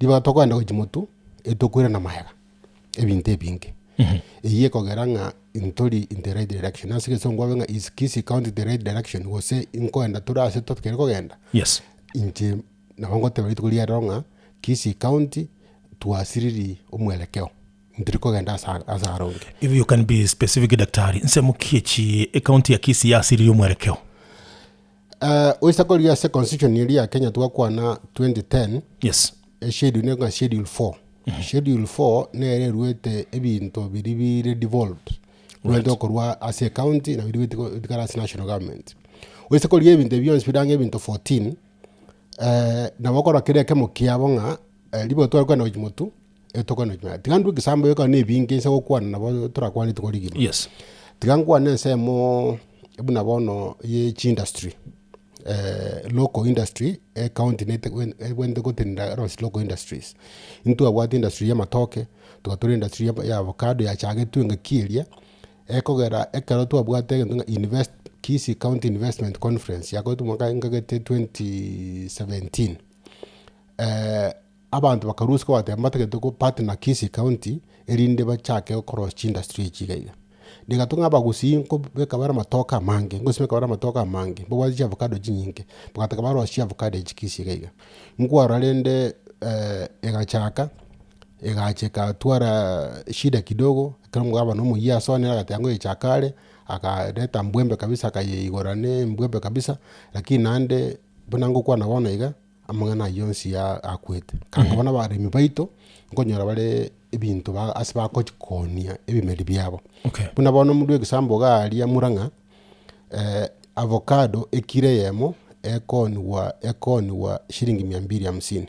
ribaga tokogenda gochia motwe, etokoirana magega. ebinto ebinge. Eyio ekogera ng'a ntori in the right direction. Ase egesongo kwabe ng'a is Kisii county the right direction gose nkoenda tore ase totakeire kogenda?
Yes.
Inche nabo ngoteba rituko ria rero ng'a Kisii county twasiriri omwelekeo, ntiri kogenda ase ase aronge.
If you can be specific daktari, nsemo ki echi ecounty ya Kisii yasiririe omwerekeo?
Oise korigia ase constitution eria ya Kenya twakwana 2010,
Yes.
eschedule nigo schedule four. Schedule four nere eruete ebinto biria bire devolved, bibwenerete gokorwa ase ecounty na biria bitigare ase national government. Oise korigia ebinto ebi bionsi bire ang'e ebinto 14, nabo okorora kera ekemo kiabo ng'a ribaga tware kogenda gochia motwe, etokogenda gochia magega. Tiga ndue ekisambo ekero na ebinge nse gokwana nabo torakwane rituko rigima.
Yes.
Tiga nkwane ensemo buna bono ye chiindustry. local industry, ecounty nete ebwenerete gotenena erosie local industries. Intwabwate industry ya amatoke, twatura industry ya ya avocado yachagetwe engaki eria, ekogera ekero twabwate egento ng'a invest Kisii county investment conference yakoretwe omwaka nkagete 2017, abanto bakarwa isiko bagateba mbatagete go partner Kisii county, erinde bachake gokorosia chiindustry echi iga iga. Niga tong'a abagusii nkobeka bare amatoke amange, ngosimeka bare amatoke amange, mbabwate chiavocado chinyinge, bagataka barosie chiavocado echi Kisii iga iga. Nkwarora rende egachaka, egacha ekatwara shida kidogo, ekero omogabana omoyia asonire agateba ngoyechaka are, akareta mbwembe kabisa akayeigora na embwembe kabisa, lakini naende buna ngokwana bono iga. Amang'ana ayio onsi akwete. Kanga bono abaremi baito, nkonyora bare ebinto ba ase bagochi koonia ebimeri biabo.
Okay.
Buna bono omorwe egesambo iga aria Murang'a, avocado ekiro eyemo, ekooniwa ekooniwa shilingi mia mbili hamsini,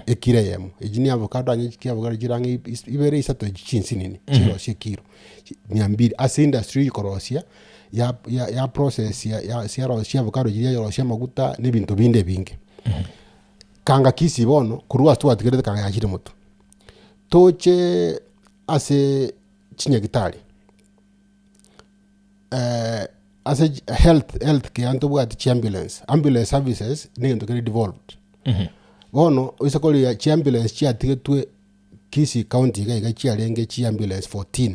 ekiro eyemo. Echi ni avocado onye chiavocado chire ang'e ibere isato echi chinsinini, chirosie ekiro, mia mbili ase industry ekorosia. ya ya ya process ya ya siarosia chiavocado chiria yarosia amaguta na ebinto binde ebinge. Kanga Kisii bono, korwa ase twatigerete kanga yachire motwe. Toche ase chinyagitari, ase chi health health care ntobwati chiambulance, ambulance services na egento kere devolved. Bono, oise koria chiambulance chiatigetwe Kisii county iga iga chiarenge chiambulance 14.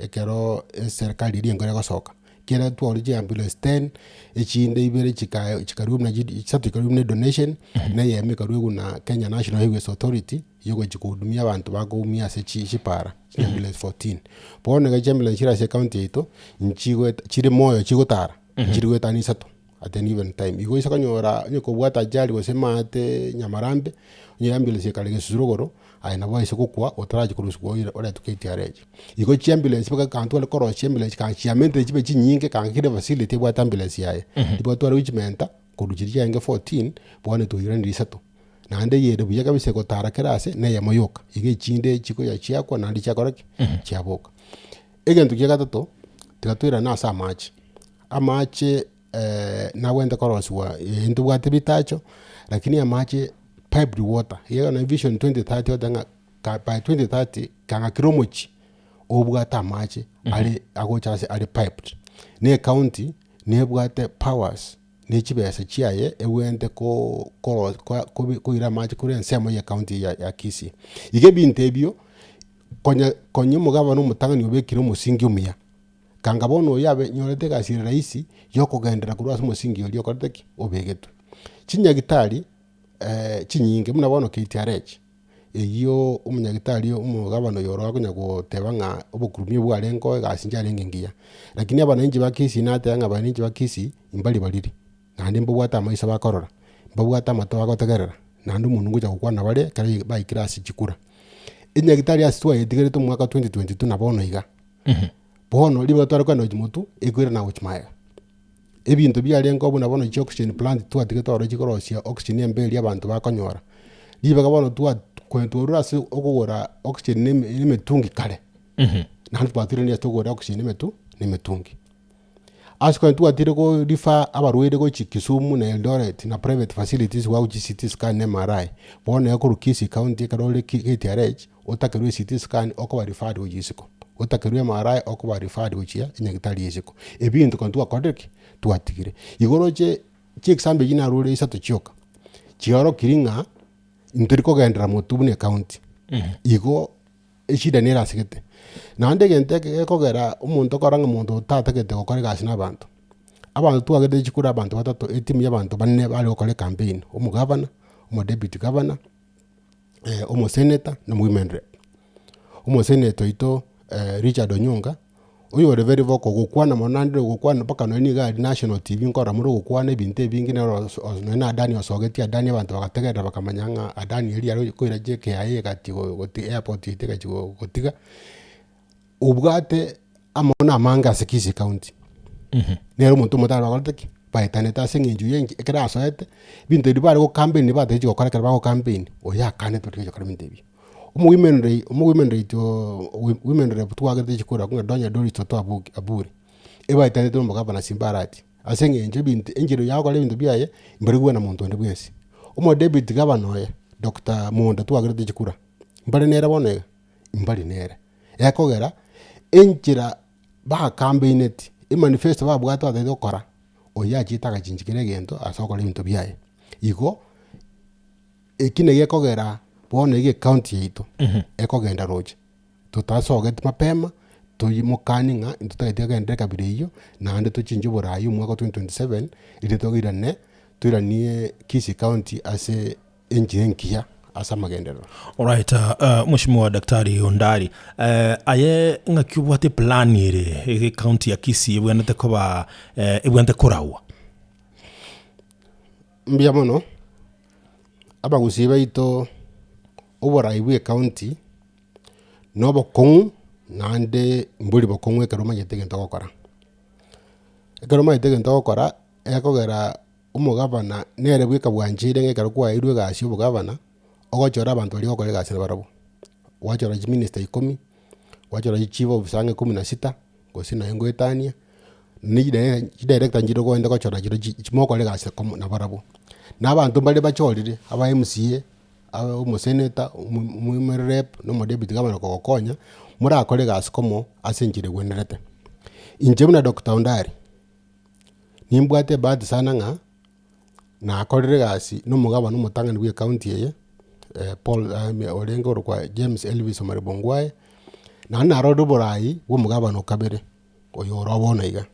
Ekero eserikari eria enkoro egosoka, ekiagera twagorire chiambulance ten, echinde ibere chika chikarwa buna chi chisato chikarwa buna edonation, na eyemo ekarwa buna Kenya National Highways Authority, yogochi kohudumia abanto bakoumia ase chi chipara, chiambulance 14. Bono iga chiambulance chire ase ecounty yaito, nchigoeta chire moyo chigotara, nchiri goetania isato at any given time. Igo oise konyora onye kobwate ajali gose maate nyamarambe, onye ambulance ekare gesusuro igoro, aye nabo aise gokwa otarachia korusiwa oire oretwe KTRH. Igo chiambulance mpaka ekero tware korosia chiambulance kanga chiamentire chibe chinyinge kanga kera efacility ebwate ambulance yaye. Nigo tware gochimenta korwa chiria chiarenge 14, bono twairanire isato. Naende eyere buya kabisa egotara kera ase na eyemo yoka, iga echinde chikoya chiakwa naende chiakora ki? Chiaboka. Egento kia gatato, tiga toirane ase amache, amache nabwenerete korosiwa eh ntobwate bitacho, lakini amache piped water, iga bono vision 2030 ogoteba ng'a ka by 2030 kanga kera omochie obwate amache are agocha ase are piped. Na ecounty nebwate powers na echibesa chiaye ebwenerete ko koro koa kobi koira amache korwa ensemo ya ecounty ya ya Kisii. Iga ebinto ebio, konya konya omogabana omotang'ani obekire omosingi omuya. Kanga bono oyo abe nyorete egasi ere rahisi yokogenderera korwa ase omosingi oria okorete ki? Obegetwe. Chinyagitari chinyinge buna bono KTRH, eyio omonyagitari omogabana oyo oro akonya goteba ng'a obokurumi bwarenge oo egasi nchiarenge engiya. Lakini abananchi ba Kisii nateba ng'a abananchi ba Kisii mbari bariri, naende mbabwate amaiso bakorora, mbabwate amato bagotegerera, naende omonto ngocha gokwana bare ekero baikire ase chikura. Enyagitari ase twayetigerete omwaka 2022 na bono iga. Bono ribaga tware kogenda gochia motwe, ekoirana gochia magega. Ebinto biarenge buna bono chioxygen plant twatigete ororo chikorosia oxygen embe eria abanto bakonyora. Ribaga bono twa konya twarure ase okogora oxygen na eme na emetungi kare, naende twatiranire ase tokogora oxygen na emetu na emetungi. Ase konya twatire ko refer abarwaire gochia Kisumu na Eldoret na private facilities gochia CT scan na MRI, bono ekorwa Kisii county ekero ore ki KTRH, otakerwe CT scan okoba referred gochia isiko, otakerwe MRI okoba referred gochia enyagitari ya isiko. Ebinto ekero twakorire ki? Twatigire. Igo oroche chiexample echi narure isato chioka, chiaorokirie ng'a ntori kogenderera motwe buna ecounty, igo eshida nere asegete. Naende egento eke gekogera omonto okora ng'a omonto otatagete gokora egasi na abanto, abanto twagerete chikura abanto batato etimu ya abanto bane bare gokora ecampaign, omogavana, omodeputy governor, omoseneta na omowomen rep. Omoseneta oito Richard Onyonka, oyore very vocal gokwana mono naende ogokwana mpaka nonye niga aria national tv nkorora more ogokwana ebinto ebinge nere oso nonye na Adani osogetie Adani abanto bagategerera bakamanya ng'a Adani eria yare koira JKIA egachia go goti airport yaito egachia go gotiga, obwate amang'ana amange ase Kisii county. Nere omonto omotari bakorete ki? Baetanete ase eng'encho ya enki ekero asoete, ebinto ebi bare gocampaign batagete gokora ekero bagocampaign, oyo akanete otiga gokora ebinto ebio. Omowomen rei omowomen reit oo women rep twagerete chikura ng'a Donya Doris Toto Abugi Aburi, ebaetanete na omogabana Simba Arati. Ase eng'encho ebinto enchera ya gokora ebinto biaye, mbari kobua na monto onde bwensi. Omo deputy governor oye, Doctor Monda twagerete chikura, mbare nere bono iga? Mbari nere. Ekogera, enchera bacampaigneti, emanifesto babwate batagete gokora, oyio achiete agachinchi kera egento ase ogokora ebinto biaye. Igo, eki naki gekogera bono iga ecounty yaito, ekogenda roche. Totasogeti mapema, toimokani ng'a intotagete agenderere ekabira eyio, naende tochinche oboraai omwaka o 2027, erio toirane, toiranie Kisii County ase enchera engiya ase amagenderero.
Alright, uh, Mheshimiwa Daktari Ondari, eh, aye ng'aki obwate plan ere ere county ya Kisii ebwenerete koba eh, ebwenerete koragwa?
Mbuya mono, abagusii baito oborai bwa ecounty na obokong'u naende mbori bokong'u ekero omanyete egento ogokora. Ekero omanyete egento ogokora, ekogera omogavana nere bweka bwancheire ng'a ekero kwaeirwe egasi ya obogavana, ogochora abanto baria ogokora egasi nabarabwo. Gwachora chiminista ikomi, gwachora chichief officer ang'e kumi na sita, gose naye ngoetania, chidirector nchire okogenda gochora chirochio mogokora egasi komo nabarabwo. Na abanto mbare bachorire, aba MCA, abe omoseneta, omo rep, na omodeputy governor kogokonya, morakore egasi komo ase enchera egwenerete. Inche buna Doctor Ondari, nimbwate ebahati sana ng'a, nakorire egasi na omogabana omotang'ani bwa ecounty eye, Paul orenge orokwa James Elvis Omariba Ongwae, naende narorire oborai bwa omogabana o kabere, oyo oro bono iga.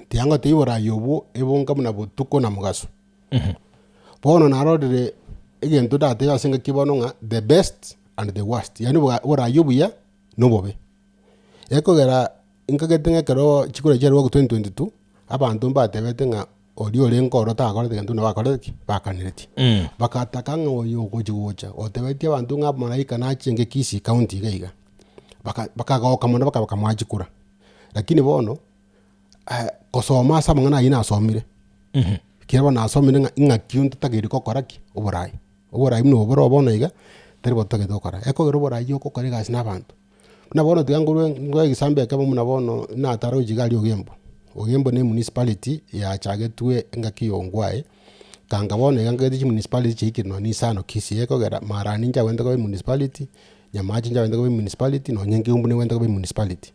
Tiga ngotebie oborai obwo, ebonga buna botuko na mogaso. Bono narorire egento ndatebe ase engaki bono ng'a the best and the worst, yaani oboga oborai obuya na obobe. Ekogera nkagete ng'a ekero chikura chiarenge goakwa 2022, abanto mbatebete ng'a oria orenge oro takorete gento buna bakorete ki? Bakaneretie. Bagataka ng'a oyo ogochi gocha otebetie abanto ng'a amalaika nachenge Kisii county iga iga, baka bakagoka mono baka bakamoa chikura. Lakini bono. Kosoma ase amang'ana ayio nasomire, ekiagera bono nasomire ng'a ing'aki onde totageri gokora ki? Oborai. Oborai buna obo bore bono iga, tari bo totagete gokora. Ekogera oborai ogokora egasi na abanto. Buna bono tiga nkorwe nkoe egesambe ekemo buna bono natara gochia iga aria Ogembo. Ogembo na emunicipality yachagetwe engaki ya Ongwae, kanga bono iga nkagete chimunicipality chiaikire nonye na isano Kisii ekogera Marani nchiabwenerete koba emunicipality, Nyamache nchiabwenerete koba emunicipality, nonye Nkeumbu nebwenerete koba emunicipality.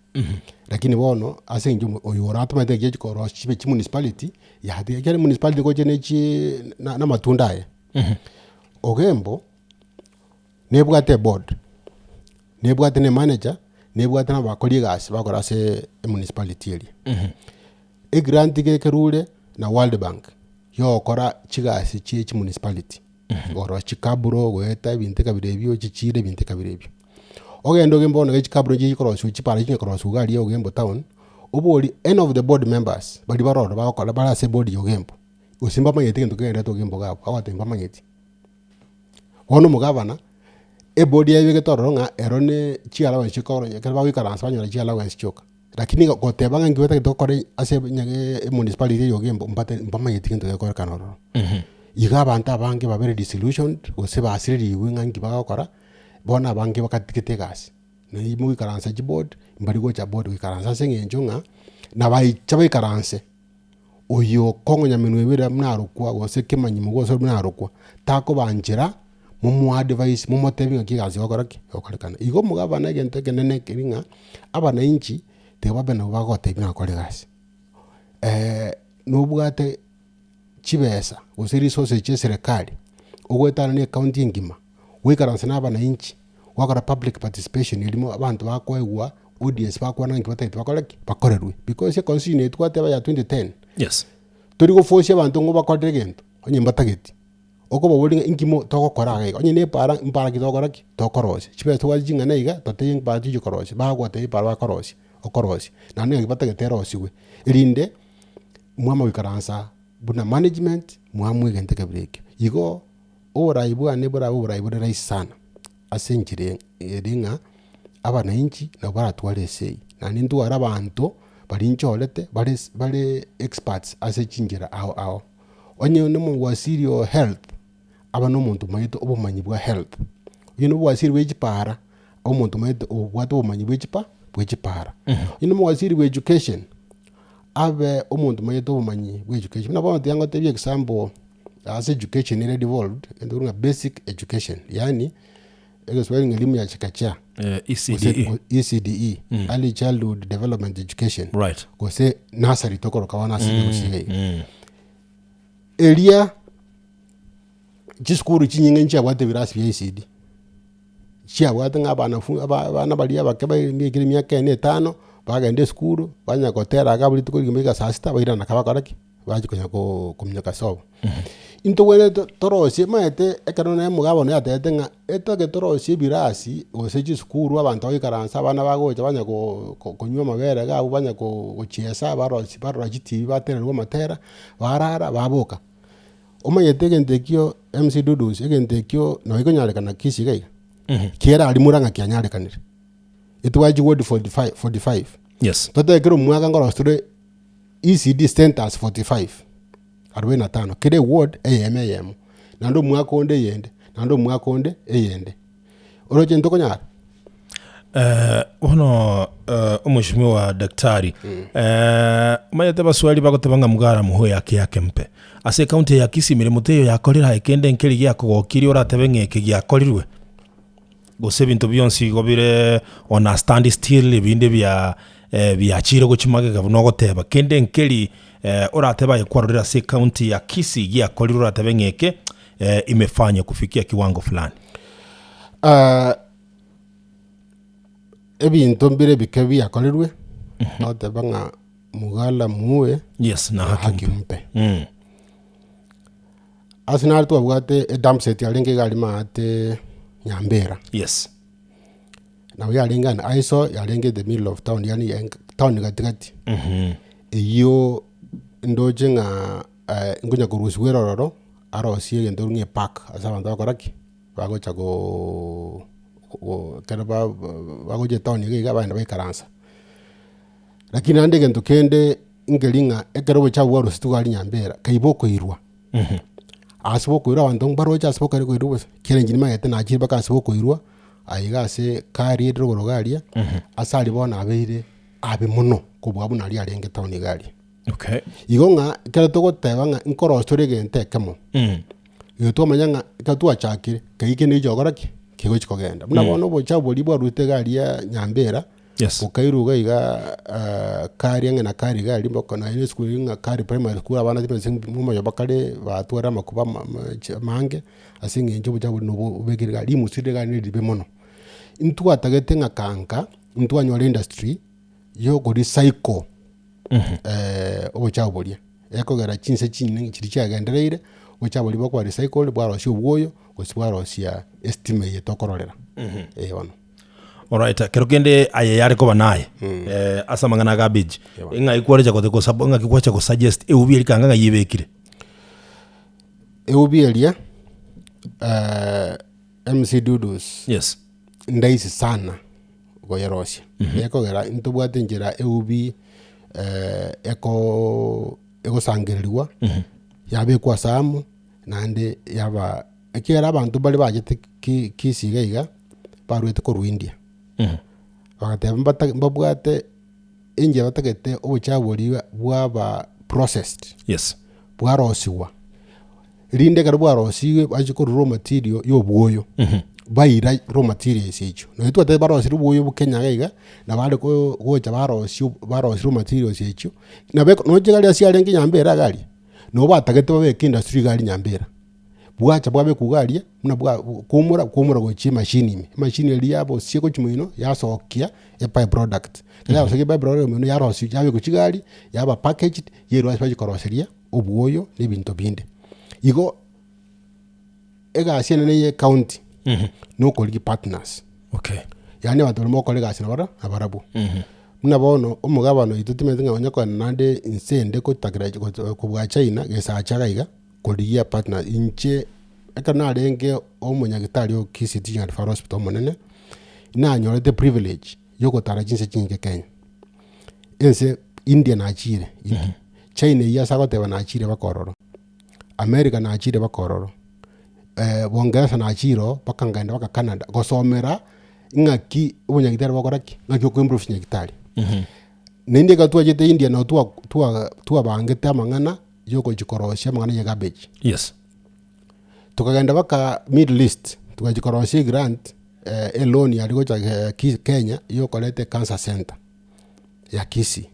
Lakini bono, ase eng'encho omo oyo oratomanyete ng'aki chikorosia chibe chimunicipality, yatiga ekiagera emunicipality gocha ne chii na na amatunda aye. Ogembo, nebwate eboard, nebwate na emanager, nebwate na abakori egasi bagokora ase emunicipality eria. Egrant iga ekerure na World Bank, yogokora chigasi chie chimunicipality, korosia chikaburo, goeta ebinto ekabira ebio, chichiro ebinto ekabira ebio. Ogende ogembe bono iga chikaburo nchiria chikorosiwa chipara chinya korosiwa iga aria Ogembo town, obori any of the board members baria bare ororo bagokora bare ase eboard ya Ogembo, gose mbamanyeti egento kegendererete Ogembo iga abwo, bagoteba mbamanyeti. Bono omogavana, eboard yabegete ororo ng'a ero ne chiallowance chikoronya ekero bagoikaransa banyora chiallowance chioka. Lakini igo goteba ng'a inki batagete gokora ase nyage emunicipality eye ya Ogembo mbate mbamanyeti gento gekorekana ororo. Iga abanto abange babere disillusioned, gose basirerigwe ng'a inki bagokora, bono abange bakatigete egasi, naende mogoikaransa chiboard, mbari gocha board goikaransa ase eng'encho ng'a, nabaicha baikaranse, oyo okong'onya menwa ebere buna arokwa gose kemanyimo gose buna arokwa, takobanchera momoadvise momotebie ng'aki egasi egokora ki? Egokorekana. Igo omogabana egento ekenene keri ng'a, abananchi tiga babe nabo bagotebia ng'a kora egasi. Nobwate chibesa gose resources chia eserekari, ogoetana na ecounty engima, goikaransa na abananchi, gwakora public participation eria mo abanto bakoegwa audience bakwana nki batagete bakore ki? Bakorerwe. Because econstitution eye twateba ya 2010,
Yes.
tori goforce abanto ng'a obakorere egento, onye mbatageti. Okobaboria ng'a inki mo togokora iga iga, onye na epara, mpara ki togokora ki? Tokorosia. Chibesa tobwate ching'ana iga, totebie mpara tochie korosia, bagotebia epara bakorosia, okorosia. Naende ng'aki batagete erosiwe, erinde mwama goikaransa buna management, mwamua egento ekebire ekio. Igo, oborai bwane borabe oborai bore rahisi sana, ase enchera ere ng'a abananchi nabo baratware esegi, naende ntware abanto baria nchorete bare bare experts ase chinchera ao ao. Onye na omowaziri o health, abe na omonto omanyete obomanyi bwa health, onye na obowaziri bwa echipara, omonto omanyete obwate obomanyi bwa echipa bwa echipara. Onye na omowaziri bwa education. abe omonto omanyete obomanyi bwa education. Buna bono tiga ngotebie example, ase education ere devolved, egento korwa ng'a basic education, yaani egeswahili ng'a elimu ya chekechea,
ECDE.
gose ECDE, early childhood development education,
Right.
gose nursery tokoroka bono ase ekegusii iga iga. Eria chisukuru chinyinge nchiabwate ebirasi bia ECD, chiabwate ng'a abanafu aba abana baria abake baikire emiaka ene etano, bagenda esukuru, banya gotera iga abwo rituko rigima goika saa sita bairana nka bakora ki? Bachia konya koo kominyoka sobo. Intobwenerete torosie omanyete ekero nonye omogabana yatebete ng'a etoke torosie ebirasi gose chisukuru abanto bagoikaransa abana bagocha banya koo konywa amabere iga abwo banya koo gochiesa barosie barora chitibi batererwa amatera, barara baboka. Omanyete egento ekio MC Dudus, egento ekio nabo ekonyarekana Kisii iga iga, kera aria Murang'a kianyarekanire. Etware chiward 45 45.
Yes.
Totebe kera omwaka nkorosia tore ECD centers 45, arobaini na tano, kera eward eyemo eyemo, naende omwaka onde eyende, naende omwaka onde eyende. Oroche ntokonyara?
Bono omweshimiwa daktari, omanyete abaswahili bagoteba ng'a mgara muhoe haki yake mpe. Ase ecounty eye ya Kisii emeremo teiyo yakorire aye kende nkeri giakogokirie oratebe ng'a eke giakorirwe? Gose ebinto bionsi igo bire on a stand still ebinde bia biachire gochia magega buna ogoteba. Kende nkeri oratebe aye kwarorire ase ecounty ya Kisii giakorirwe oratebe ng'a eke imefanywa kufikia kiwango fulani.
Ebinto mbire ebike biakorirwe, togoteba ng'a mugala muue
Yes, na
na
haki
haki
mpe.
mpe.
Mm.
Ase naro twabwate edump site yarenge iga aria maate Nyambera.
Yes.
Nabo yarenge an eyesore, yarenge in the middle of town yaani enk town gatigati. Eyio ndoche ng'a nkonya korusiwa ere ororo, arosie egento ng'a epark ase abanto bagokora ki? Bagocha koooo go ekero ba bagocha etown iga iga bagenda baikaransa. Lakini naende egento kende nkeri ng'a ekero obochafu bwarusetiwe iga aria Nyambera, kai bokoirwa, ase bokoirwa abanto mbaroche ase bokare koirwa gose, kera inche nimanyete nachire mpaka ase bokoirwa, aiga ase kari ere rogoro iga aria, ase aria bono abeire abe mono kobua buna aria arenge etown iga aria.
Okay.
Igo ng'a ekero togoteba ng'a nkorosia tore egento ekemo, igo twamanya ng'a ekero twachakire, kei kende gicha gokora ki? Kegochi kogenda. Buna bono obochafu boria bwarurete iga aria Nyambera,
Yes.
bokairwa iga iga kari ang'e na kari iga aria mbaka nonya na esukuru ng'a kari primary school abana chibesa momoyo bakare batware amakuba ama- amache amange, ase eng'encho obochafu boria nobo obekire iga aria, rimusu rire iga aria neribe mono. Intwatagete ng'a kanka, ntwanyora industry ya okorecycle obochafu boria, ekogera chinse chinyinge chiria chiagendereire, obochafu boria bokoba recycled bwarosia obwoyo, gose bwarosia estima eye tokororera, eh bono.
Alright, kero kende aye yare koba naye ase amang'ana a garbage, ng'ai kwarecha gote gosa ng'aki gwacha gosuggest eubi eria kanga ng'ai ebekire?
Eubi eria, MC Dudus.
Yes.
Ndaisi sana koyerosia, ekogera ntobwate enchera eubi eko egosangereriwa, yabekwa ase amo, naende yaba ekiagera abanto mbare bachete ki kisii iga iga, barwete korwa India, bagateba mbata mbabwate enchera batagete obochafu boria bwaba processed,
Yes.
bwarosiwa. Rinde ekero bwarosiwe bachia korwa raw material ya obwoyo, baira raw materials echio. Nonye twatebire barosirie obwoyo bwa Kenya iga iga, nabo bare ko gocha barosia barosia raw materials echio, nabo eko noche iga aria arenge Nyambera iga aria, nabo batagete babeke industry iga aria Nyambera. Bwacha bwabekwa iga aria, buna bwa koumora koumora gochia emachine ime, emachine eria yabosie gochia moino yasokia eby product. Ekero yasokia eby product moino yarosia yabekwa chigari, yaba packaged, yairwa ase bachia koroseria obwoyo na ebinto binde. Igo egasi enene ya ecounty na okorigia partners.
Okay.
Yaani abanto baria mogokora egasi nabara nabarabwo. Buna bono omogabana oito timanyeti ng'a onye kogenda naende inse ende gotakera kobua China gesacha iga iga, korigia partners. Inche ekero narenge omonyagitari o Kisii Teaching and Referral Hospital omonene, nanyorete privilege ya ogotara chinse chinyinge Kenya. Ense India nachire India, China eywo ase agoteba nachire mpaka ororo, America nachire mpaka ororo, Bongeresa nachire oo mpaka nkaenda mpaka Canada gosomera ng'aki obonyagitari bokora ki? Ng'aki okoimprove chinyagitari. Naende ekero twachete India nabo twa twa twabangete amang'ana ya ogochi korosia amang'ana ya garbage.
Yes.
Tokagenda mpaka Middle East, togachia korosia egrant eloan yare gocha ki Kenya ya okoreta ecancer center ya Kisii.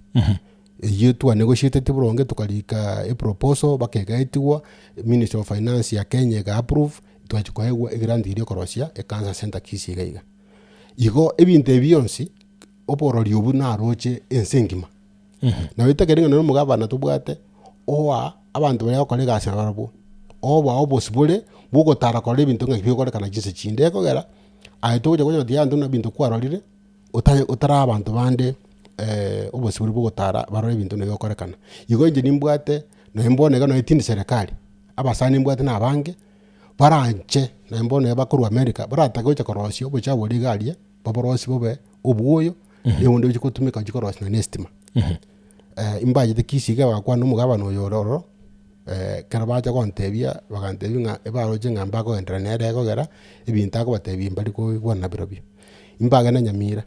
Eyio twanegotiateti boronge tokarika eproposal mpaka egaetigwa, ministry of finance ya Kenya ega approve, twachia koegwa egrant eria okorosia ecancer center Kisii iga iga. Igo ebinto ebi bionsi, oborori obwo naroche ense engima. Nabo etakeri ng'a nonye omogabana tobwate, oa abanto baria bagokora egasi nabarabwo, obaa obosibore bwa ogotara korora ebinto ng'a bigokorekana chinse chinde ekogera, aye togocha konya gotiga abanto buna ebinto kwarorire, otari otaraa abanto bande obosibore bwa ogotara barore ebinto buna bigokorekana. Igo inche nimbwate, nonye mbono iga nonye tindi serikali, abasani nimbwate na abange, baranche nonye mbono iga bakorwa America, baratake gocha korosia obochafu boria iga aria, baborosie bobe obwoyo, na onde ochi gotumeka ochi korosia nonye na estima. Imbachete Kisii iga bagakwana na omogabana oyo ore ororo, ekero bacha gontebia, bagantebia ng'a ebaroche ng'a mbakogenderera nere ekogera, ebinto akobatebia mbari koigwana nabirobio. Imbagende Nyamira,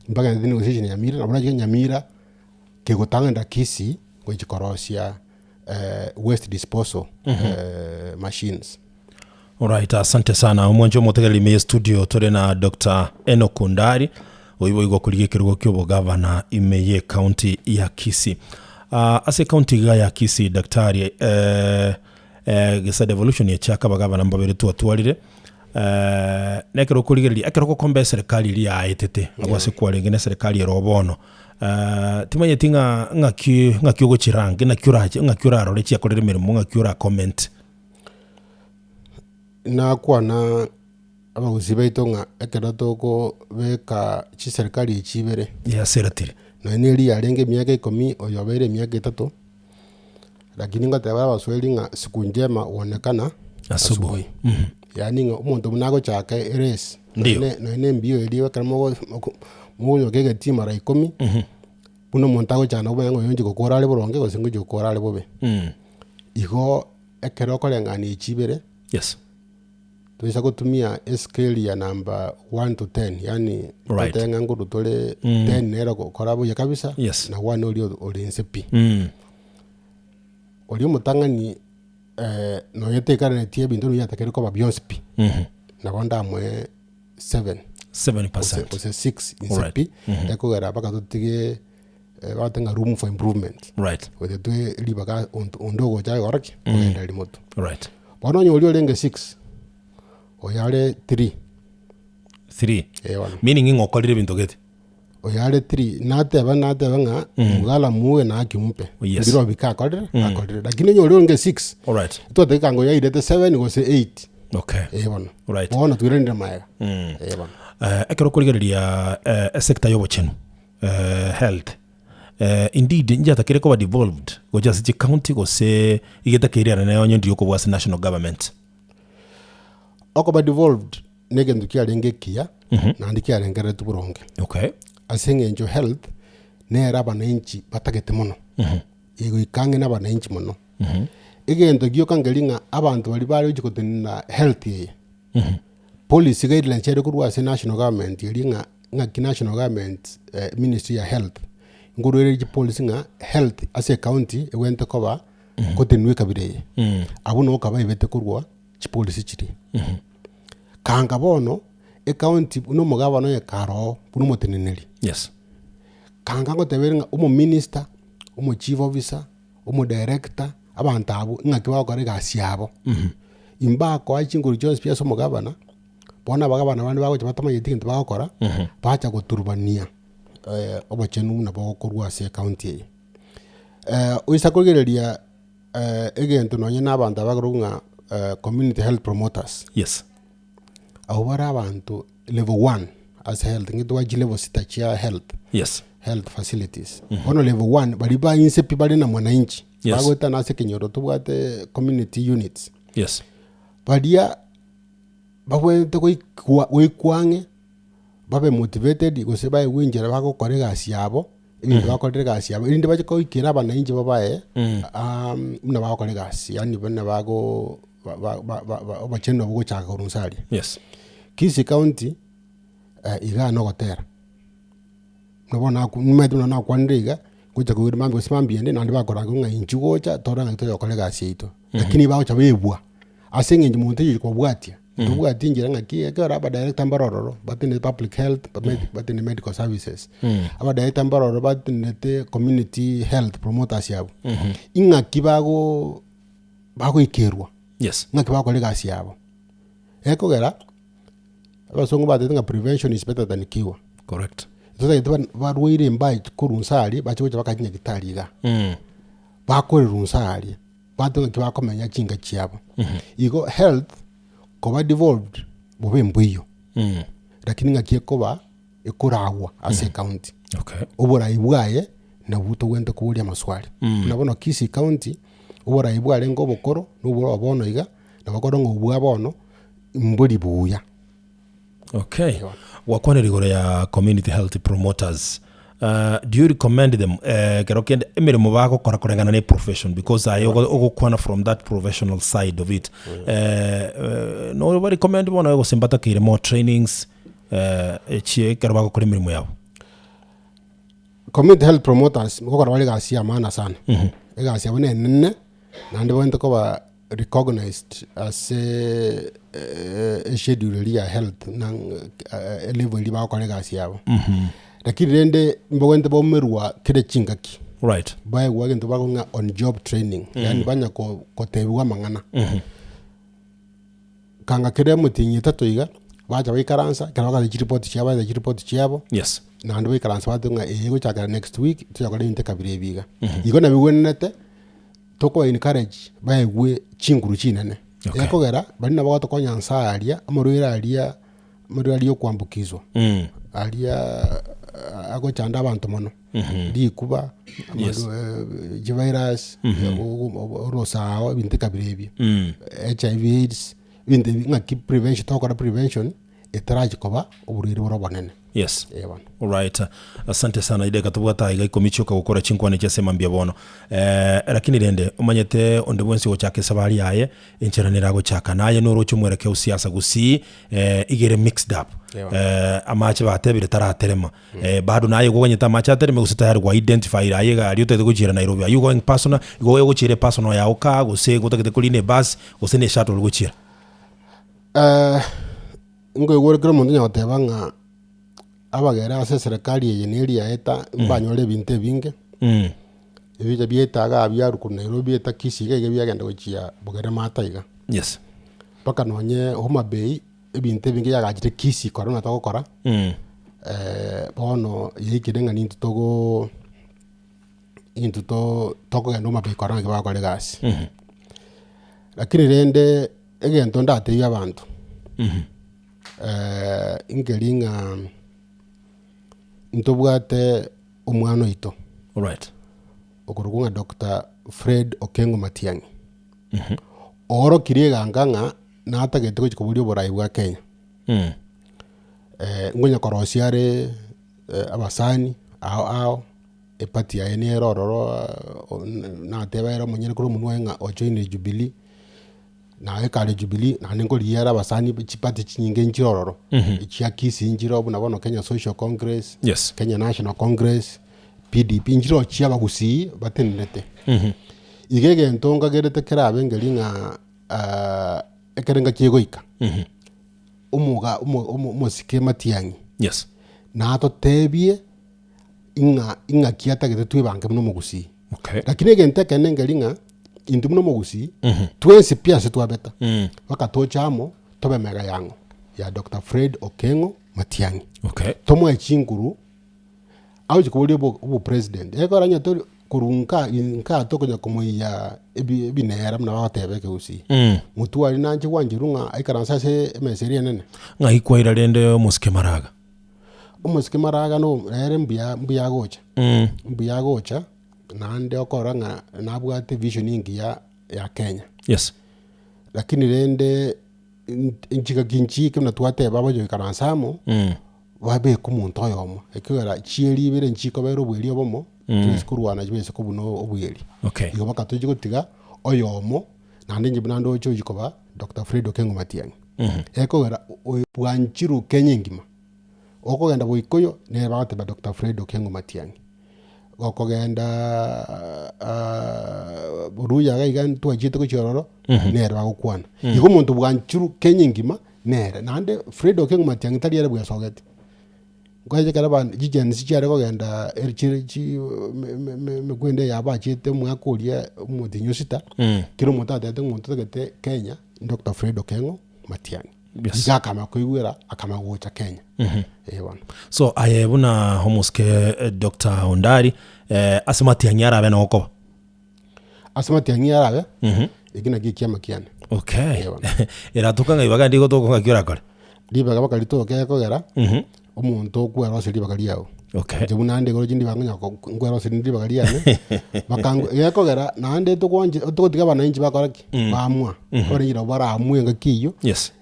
mbagenderete negotiation Nyamira, nabo nachire Nyamira, kegotang'anera Kisii, gochia korosia waste disposal machines.
Alright, asante sana omwancho omotegereri ime ye studio tore na Dr. Enock Ondari oibo igo okorigia ekerogo kia obogavana ime ye county ya Kisii. Ah, ase county iga ya Kisii daktari eh, eh, gesa devolution echaka abagavana mbabere twatwarire eh, nekero okorigereria ekero ogokomba eserikali eria yaetete abwo ase kwarenge na eserikali ero bono eh, timanyeti ng'a ng'aki ng'aki ogochirank naki orache ng'aki orarore chiakorire emeremo ng'aki ora comment.
Nakwana abagusii baito ng'a ekero tokobeka chiserikali echi ibere,
Yaseratire.
nonye na eria yarenge emiaka ikomi, oyo obeire emiaka etato, lakini ngoteba abaswahili ng'a siku njema huonekana
Asubuhi.
asubuhi. Yaani ng'a omonto buna agochaka erace,
Ndio.
nonye nonye na embio eria ekero mogo moko mogonyoka egetii mara ikomi, buna omonto agochaka nabo omanye ng'a oyo inche gokora are boronge gose ngochi gokora are bobe. Igo. Ekero okoreng'ania echi ibere,
Yes.
toisa gotumia escale ya number one to ten, yaani
Right.
totebe ng'a nkorwa tore ten nere okora buya kabisa,
Yes.
na one oria ore inse pi.
Mm.
Oria omotang'ani nonye taikaranetie ebinto nigo yatakeire koba bionsi pi, nabo ndamoe seven,
7%.
gose gose six inse
Alright.
pi, ekogera mpaka totige Bagoteba ng'a room for improvement.
Right.
Gocha toe ribaga onto onde ogocha aye gokora ki? Kogenda rimoto.
Right.
Bono onye oria orenge six, oyo are three.
Three.
Eh bono.
Meaning ng'a okorire ebinto gete.
Oyo are three, nateba nateba ng'a mgala muue na haki umpe.
Yes.
Mbire obike akorire, akorire. Lakini onye oria orenge six,
Alright.
twatageka ng'a oyo airete seven gose eight.
Okay.
Eh bono.
Right.
Bono twiranire maega. Eh bono.
Eh, ekero okorigereria eh, esector ya obochenu health indeed nchiatakire koba devolved gochia ase chicounty gose iga etakeire ere nere onye ndiri okobua ase national government.
Okoba devolved na egento kiarenge ekiya naende kiarengereretwe boronge.
Okay.
Ase eng'encho health nere abananchi batagete mono, egoika ang'e na abananchi mono. Egento gioka nkeri ng'a abanto baria bare gochia gotenena health eye, Policy guidelines chiaria korwa ase national government eria ng'a ng'aki national government ministry ya health, nkorwa ere chipolicy ng'a health ase ecounty egwenerete koba gotenenwa ekabira eye. Abwo nabo kabaebete korwa chipolicy chiria. Kanga bono, ecounty buna omogabana oye kare oo buna omoteneneri,
Yes.
kanga ngoteba ere ng'a omominister, omochief officer, omodirector, abanto abwo ng'aki bagokora egasi yabo. Imbakoa chinguru chionsi pi ase omogabana, bono abagabana bande bagocha batamanyeti egento bagokora, bacha goturubania obochenu buna bogokorwa ase ecounty eye. Oisa korigereria egento nonye na abanto aba bakorokwa ng'a community health promoters,
Yes.
abwo bare abanto level one ase health, nigo tobwate chilevel sita chia health.
Yes.
Health facilities. Bono level one baria ba inse pi bare na mwananchi,
Yes.
bagoetana ase ekenyoro tobwate community units,
Yes.
baria babwenerete goikwa goikwa ang'e, babe motivated gose baegwe enchera bagokora egasi yabo, ebinto bakorire egasi yabo, erinde bache koikera abananchi babae buna bagokora egasi yaani buna bago ba- ba- ba- ba obochenu nabo bogochaka korwa inse aria.
Yes.
Kisii county, igaa nogotera. Buna bono naku nimanyete buna nakwanire iga, ngocha koigwa mambia gose mambia ende naende bakoranga ng'a inchuo gocha torore ng'aki togokora egasi yaito. Lakini bagocha baebwa, ase eng'encho monto oyo kobwatia, tobwati enchera ng'aki ekero abadirector mbare ororo, batenenete public health, batenenete medical services, abadirector mbare ororo batenenete community health promoters abwo, ing'aki bago bagoikerwa,
Yes.
ng'aki bagokora egasi yabo. Ekogera, abasongo batebete ng'a prevention is better than cure.
Correct.
Totagete ba- barwaire mbae korwa nsa aria, bache gocha bakae chinyagitari igaa. Bakorerwa nsa aria, bato ng'aki bakomenya chinka chiabo. Igo health, koba devolved, bobe mbuiyo, lakini ng'aki ekoba, ekoragwa ase ecounty.
Okay.
Oborai bwaye, nabwo togwenerete koboria amaswali. Buna bono Kisii county, oborai bwarenge obokoro, na oboro bono iga, nabo okore ng'a obwa bono, mbori buya.
Okay. Gwakwanire igoro ya community health promoters. Uh, do you recommend them eh, kero kende emeremo bagokora koreng'ana ne profession because aye ogo- ogokwana from that professional side of it eh, eh, no ba recommend bono gose mbatakeire more trainings eh, echie ekero bagokora emeremo yabo
Community health promoters ngokora bare egasi ya maana sana. Egasi yabo nenene, naende bagwenerete koba recognized ase eschedule eria ya health na elevel eria bagokora egasi yabo. Lakini rende mbagwenerete baumerwa kera chingaki,
Right.
baegwa egento bakong'a ng'a on job training, yaani banya ko- kotebiwa amang'ana. Kanga kera emetienyi etato iga, bacha baikaransa, ekero bakore chiripoti chiabo baete chiripoti chiabo,
Yes.
naende baikaransa bateba ng'a eye egochakera next week, tochakore ebinto ekabira ebi iga. Igo nabigwenerete, tokoba encourage baegwe chinguru chinene,
Okay.
gekogera baria nabo bagotokonya nsa aria, amarwaire aria, amarwaire aria ya okoambukizwa, aria agochanda abanto mono, rikuba,
Yes.
amarwa chivirus, orosao, ebinto ekabira ebio, HIV AIDS, ebinto ebi ng'aki prevention togokora prevention, etarachi koba oborwaire bore obonene.
Yes.
Eh bono.
Alright. Asante sana ideka tobwate aiga ikomi chioka gokora chinkwana echi ase mambia bono. Eh, lakini rende omanyete onde bwensi ogochaka esabari yaye enchera nere agochaka naye noroche omwerekeo siasa gusii eh, igere mixed up.
Yeah.
Eh, amache batebire taraterema. Eh, bado naye goganyete amache atereme gose tayari gwa identify aye egari otagete gochiera Nairobi. Are you going personal? Igo ogochiera epersonal yago kaa gose gotagete korina ebus gose ne eshuttle ogochiera.
Eh, nkoigwere kera omonto onye goteba ng'a abagere ase eserekari eye na eria yaeta mbanyore ebinto ebinge, ebicha biaeta igaa biarwa korwa Nairobi biaeta Kisii iga iga biagenda gochia bogere maate iga.
Yes.
Mpaka nonye Homa Bay, ebinto ebinge biagachire Kisii korwa buna togokora, bono yaikire ng'a nintwe togoo intwe to tokogenda Homa Bay korora naki bagokora egasi. Lakini rende. Egento ndatebie abanto, nkeri ng'a ntobwate omwana oito
Alright.
okorokwa ng'a Doctor Fred Okengo Matiang'i, oorokirie eganka ng'a natagete gochia koboria oborai bwa Kenya. Ngonya korosia are abasani ao ao, eparty yaye nere ororo nateba ere omonyene korwa omonwe oye ng'a ojoinire Jubilee. Naye kare Jubilee naende nkorigia ere abasani be chiparty chinyinge nchire ororo, echia Kisii nchire buna bono Kenya Social Congress,
Yes.
Kenya National Congress, PDP, nchire oo chia abagusii batenerete. Iga egento nkagerete kerabe nkeri ng'a ekere ngachie goika, omoga omo- omo- omosike Matiang'i,
Yes.
natotebie ing'a ing'aki atagete twebange buna omogusii.
Okay.
Lakini egento ekenene nkeri ng'a intwe buna omogusii twensi pi ase twabeta mpaka toche amo tobe mega yang'o ya Doctor Fred Okeng'o Matiang'i.
Okay.
Tomoe chinguru agochi koboria obo obopresident ekero onye tori korwa nka nka tokonya komoiyia ebi ebinera buna bagoteba ekegusii. Motwari nanche gwancherwa ng'a aikaranse ase emesa eria enene.
Ng'ai kwaira rende omosike maraga?
Omosike maraga no ere mbuya mbuya agocha, mbuya agocha naende okorora ng'a nabwate vision engiya ya Kenya.
Yes.
Lakini rende nchigaki nchiike buna twateba abache goikaransa amo, babeke omonto oyomo, ekiagera chieri ibere nchikobera obweri obomo, chibese korwana chibese kobuna obweri.
Okay.
Igo mpaka tochi gotiga oyomo, naende inche buna ndoche ochi koba Doctor Fred Okengo Matiang'i. Ekogera oyo bwanchirwe Kenya engima. Okogenda Boikoyo, nere bagoteba Doctor Fred Okengo Matiang'i. Gokogenda Boruya iga iga ntwachiete gochia ororo, nere bagokwana. Igo omonto bwanchirwe Kenya engima, nere. Naende Fred Okengo Matiang'i tari ere bwesogeti. Nkoeche ekero ba chigensi chiare kogenda eri chire chi me- me- me- emekwenda eye abachete omwaka oria omotienyi o sita, kera omonto atebete ng'a omonto otagete Kenya, Doctor Fred Okengo Matiang'i.
Yes.
Iga akamanya koigwera akamanya gocha Kenya. Eh bono.
So aye buna omosike eh, Dr. Ondari eh, ase Matiang'i arabe nogokoba.
Ase Matiang'i arabe, eki nakio ekiama kiane.
Okay.
Eh bono.
Eratoka ng'a ibaga ndigotoka ng'aki orakore.
Ribaga bakaritoka gekogera, omonto okwerosia ribaga riago.
Okay.
Inche buna ande igoro chinde bangonya ko nkwerosia rinde ribaga riane, bakango gekogera naende togwanche togotiga abananchi bakora ki? Baamua. Abananchi nabo baraamue engaki eywo,
Yes.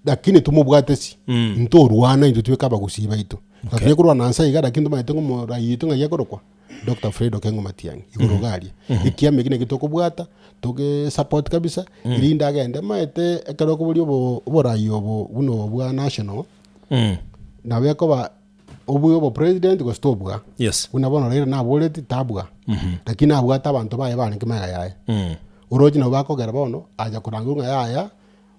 lakini tomobwatesi, ntorwana intwe tweka abagusii baito. Okay. Korwana nse iga lakini tomanyete ng'a omorai oito ng'ai akorokwa, Doctor Fred Okengo Matiang'i, igoro iga aria. Ekiama eki nakio tokobwata, toge support kabisa, erinde agende. Omanyete ekero okoboria obo oborai obo buna obo bwa national, nabo ekoba obue obopresident gose tobua.
Yes.
Buna bono Raila naboreti tabua, lakini nabwate abanto baye barenge magega yaye. Oroche nabo bakogera bono, acha korangerwa ng'a yaya,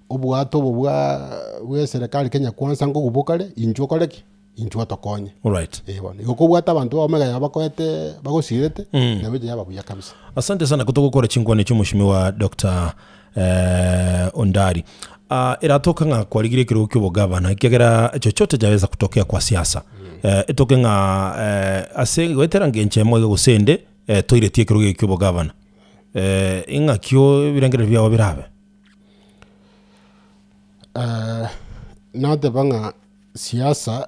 obwate obo bwa bwa eserekari Kenya Kwanza nkogubwa kare, inchuo okore ki? Inchuo otokonye.
Alright.
Eh bono, igo kobwate abanto bao magega yabo bakoete bagosirete, nabo echa yaba buya kabisa.
Asante sana kotogokora chinkwana echio Mheshimiwa Doctor eh, Ondari. Ah, eratoka ng'a kwarigire ekerogo kia obogavana ekiagera chochote chaweza kutokea kwa siasa. Eh, etoke ng'a eh, ase goetera ngencho emo iga gose ende eh, toiretie ekerogo eke kia obogavana. Eh, ing'akio ebirengererio biago birabe?
Nateba ng'a siasa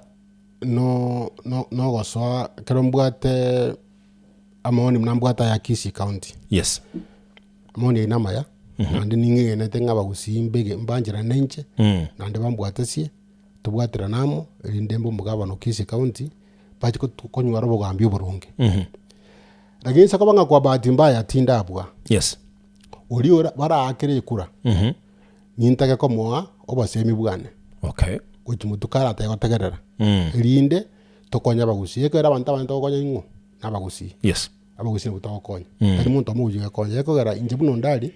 no- no- nogosoa ekero mbwate amaoni buna mbwate aya Kisii county.
Yes.
Amaoni ayio namaya, naende ning'egenete ng'a abagusii mbege mbancherane nainche, naende bambwatesie, tobwaterane amo, erinde mbe omogabana o Kisii county, bache kotu konyora obogambi oboronge. Lakini inse koba ng'a kwa bahati mbaya tindabua,
Yes.
oria ora baraakere ekura, nintake komoa obosemi bwane,
Okay.
gochia motwe karatake gotegerera, erinde tokonye abagusii. Ekero abanto abange togokonya ning'o? Na abagusii.
Yes.
Abagusii nabwo togokonya. Tari monto omo ogochia goekonya, gekogera inche buna onde aria,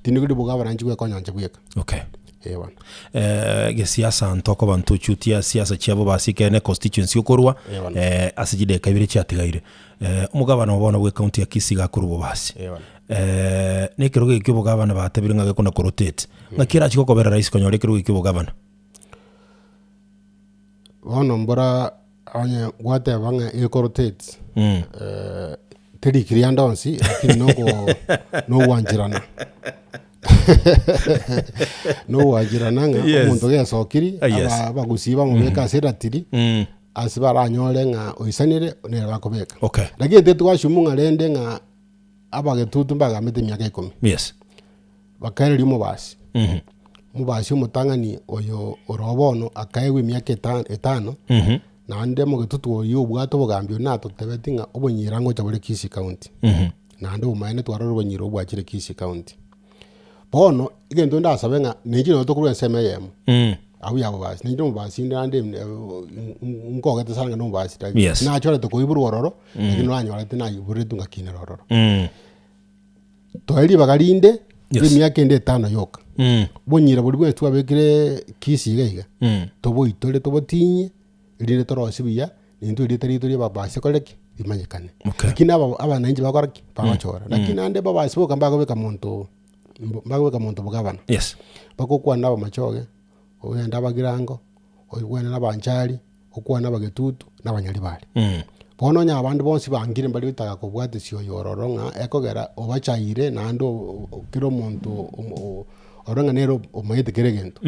tindi kori boka abananchi goekonya inche bweka.
Okay.
Eh bono.
Eh, gesiasa ntokoba ntochutia siasa chiabo basi ekere constituency okorwa
Eh, bono.
eh, ase chideka ibere chiatigaire eh, omogabana obo bono bwe county ya Kisii gakorwa bobasi
Eh, bono.
eh, na ekerogo eke obogabana batebire ng'a gekona korotate ng'aki erachie gokobera rahisi konyora ekerogo eke obogabana
Bono mbora onye gwateba ng'a ekorotate, teri rikiria ande onsi lakini noko nogwancherana nogwancherana ng'a
Yes.
omonto gesokiri
Ah, yes.
aba- abagusii bamobeke ase eratiri ase baranyore ng'a oisanire nere bakobeka.
Okay.
Lakini intwe twashumu ng'a rende ng'a abagetutu mbagamete emiaka ikomi.
Yes.
Bakaereria omobasi, omobasi omotang'ani oyo ore bono akaegwa emiaka eta- etano, naende omogetutu oyio obwate obogambi oyio natotebeti ng'a obonyira ngocha bore Kisii County. Naende obomaene twarorire obonyira obwo bwachire Kisii County. Bono, egento ndasabe ng'a ninche nabo tokorwa ensemo eyemo, abwo ya bobasi, ninche omobasi inde naende nkogete sana ng'a nomobasi lakini
Yes.
nachorete koiborwa ororo, lakini nanyorete naiboretwe ngakinera ororo. Toe ribaga rinde
Yes.
ri'emiaka ende etano yoka. Obonyira boria bwensi twabekire Kisii iga iga, toboitore tobotinyie, erinde torosie buya, naintwe erieta riaito ria ababasi kore ki? Rimanyekane.
Okay.
Lakini aba abananchi bakora ki? Bagochora. Lakini naende babasi boka mbakobeka monto mbo mbakobeka monto bogabana.
Yes.
Bagokwana na abamachoge, ogende abagirango, oigwane na abanchari, okwane abagetutu, na abanyaribari. Bono onye abande bonsi bangire mbari gotaka kobwatesia oyo ororo ng'a ekogera obachaire naende o- o- kera omonto omo- o- ore ng'a nere omanyete kera egento.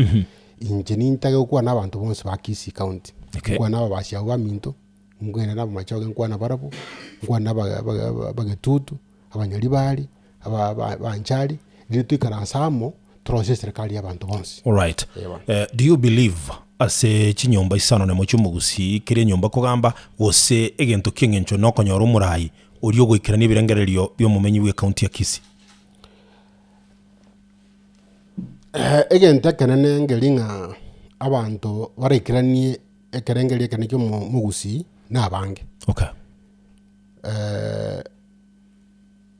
Inche nintake gokwana na abanto bonsi ba Kisii county,
Okay.
nkwane na ababasi abwo baminto, nkwane na abamachoge nkwane nabarabwo, nkwane na aba- aba- abagetutu, abanyaribari, aba- aba- abanchari, riria toikaranse amo, torosie eserekari ya abanto bonsi.
Alright.
Eh, bono.
Eh, do you believe ase chinyomba isano nemo chi'omogusii kera enyomba kogamba gose egento ki'eng'encho nokonyora omorai oria ogoikerania ebirengererio bi'omomenyi bw'ecounty ya Kisii?
Egento ekenene nkeri ng'a abanto baraikeranie. ekerengerio ekene kia omo omogusii na abange.
Okay.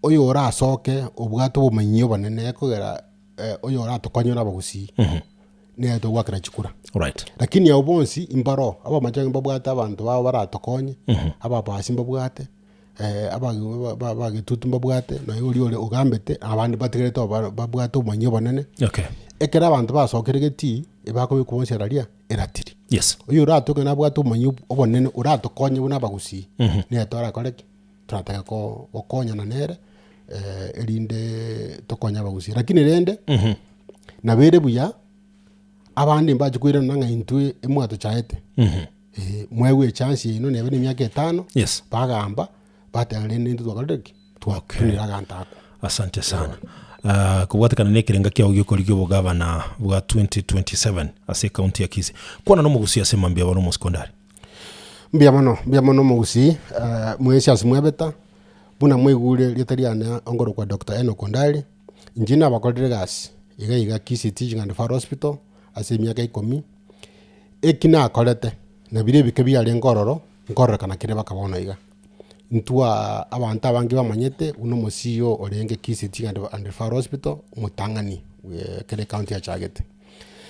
Oyo orasoke obwate obomanyi obonene ekogera oyo oratokonyore abagusii, nere togwakera chikura.
Alright.
Lakini abwo bonsi mbaroo, abamachani mbabwate abanto babo baratokonye, ababasi mbabwate, abagetutu mbabwate, nonya oria ore ogambete, abande batigarete oo babwate obomanyi obonene.
Okay.
Ekero abanto basokire getii, ebakobekwa bonsi araria eratiri.
Yes.
Oyo oratoke nabwate obomanyi obonene oratokonye buna abagusii, nere torakore ki? Toratake ko gokonyana nere erinde tokonye abagusii. Lakini rende, nabo ere buya, abande mbache koirana ng'a intwe emwatochaete, eh, mwaegwa echance yaino neba na emiaka etano,
Yes.
bagamba, bateba rende intwe twakorire ki? Twakunire aganto ako.
Asante sana. Ah, kobwatekana na ekerenga kiao giokorigia obogavana bwa 2027 ase ekaunti ya Kisii. Kwana nomogusii ase mambia bono omosekondari.
Mbuya mono, mbuya mono omogusii, mwensi ase mwebeta, buna mwaigure rieta riane nkorokwa Doctor Enock Ondari, inche nabakorire egasi iga iga Kisii Teaching and Referral Hospital ase emiaka ikomi, eki nakorete na biria ebike biarenge ororo, nkororekana kere mpaka bono iga. Intwaa abanto abange bamanyete buna omo CEO orenge Kisii Teaching and Referral Hospital, omotang'ani ekero ecounty yachagete.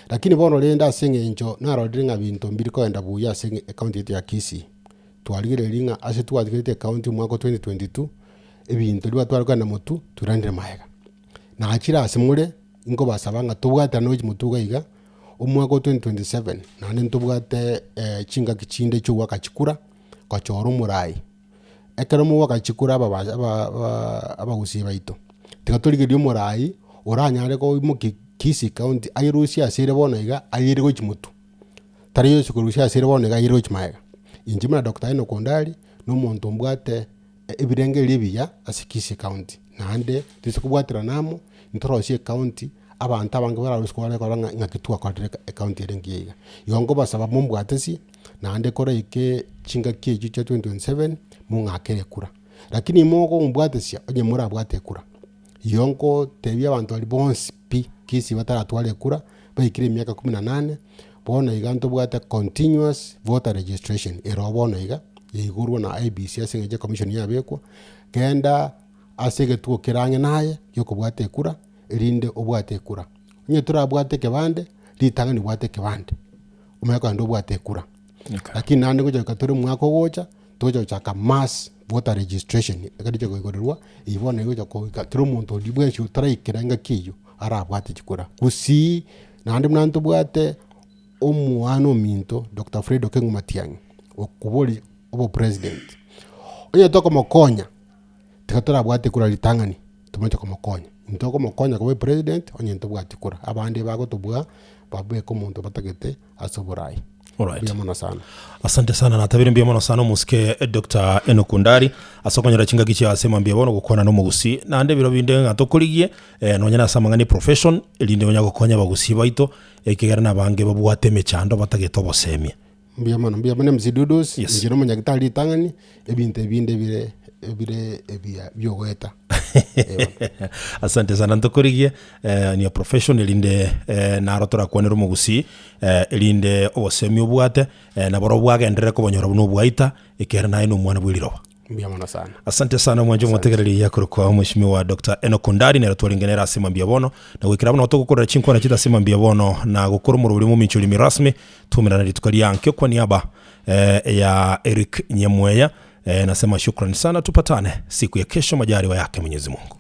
Lakini bono rende ase eng'encho narorire ng'a binto mbiri kogenda buya ase ecounty yaito ya Kisii, twarigereiri ng'a ase twatigerete ecounty omwaka o 2022, ebinto riba tware kogenda motwe, twiranire magega. Nachire ase more, nkobasaba ng'a tobwatane gochia motwe iga iga, omwaka o 2027 naende ntobwate chingaki chinde chia ogoaka chikura, gochora omorai. Ekero mogoaka chikura aba aba abagusii baito, tiga torigererie omorai oranyare koimokia Kisii county ayerusie ase ere bono iga ayere gochia motwe, tari yonsi korusia ase ere bono iga ayere gochia magega. Inche buna Doctor Enock Ondari, na omonto mbwate ebirengererio ebiya ase Kisii county, naende toise kobwaterana amo, ntorosie ecounty abanto abange bararusie bare korora ng'a ng'aki twakorire ecounty ere engiya iga. Igo nkobasaba mombwatesie. Naende koraike chingaki echio chia 2027, mong'akere ekura. Lakini mogombwatesia onye morabwate ekura, igo nkotebia abanto baria bonsi pi Kisii bataratwara ekura, baikire emiaka kumi na nane, bono iga ntobwate continuous voter registration ero bono iga, yaigorwa na IEBC ase eng'encho ecommission yabekwa, genda ase egetuo kere ang'e naye, giokobwata ekura, erinde obwate ekura. Onye torabwate ekebande, ritang'ani bwata ekebande. Omanye kogenda obwate ekura.
Okay.
Lakini naende ngocha goika tore omwaka ogocha, togocha gochaka mass voter registration, ekero rigocha koigorerwa, eywo bono egocha koika kera omonto oria bwensi otaraikera engaki eywo, arabwate chikura. Gusii, naende buna ntobwate omwana ominto Doctor Fred Okengo Matiang'i, okobori obopresident, onye tokomokonya, tiga torabwate ekura ritang'ani, tomache komokonya. Ntokomokonya koba epresident onye ntobwati kura, abande bagotobua babeke omonto batagete ase oborai.
Alright.
Mbuya mono sana.
Asante sana natabire mbuya mono sana omosike Dr. Enock Ondari ase okonyora chingaki chia ase mambia bono gokwana na omogusii naende ebiro binde ng'a tokorigie eh, nonya nase amang'ana e profession erinde onya gokonya abagusii baito ekegera nabange babwate emechando batagete obosemia.
Mbuya mono, mbuya mono MC Dudus,
Yes.
inche na omonyagitari ritang'ani, ebinto ebinde bire ebire ebiya biogoeta.
Asante sana ntokorigie eh, in your profession erinde eh, naro torakwanere omogusii eh, erinde obosemi obwate eh, naboro bwagenderere kobonyora buna obwaita ekiagera naye na omwana bwe riroba.
Mbuya mono sana.
Asante sana mwanche omotegereri yakorokwa Mheshimiwa Dr. Enock Ondari nere twarenge nere ase mambia bono na goikera bono togokorera chinkwana chiaito ase mambia bono na gokora omorobori omominchori rasmi Tumerane rituko ria ankio kwa niaba eh, ya Eric Nyamweya eh, nasema shukrani sana, tupatane siku ya kesho majaliwa yake Mwenyezi Mungu.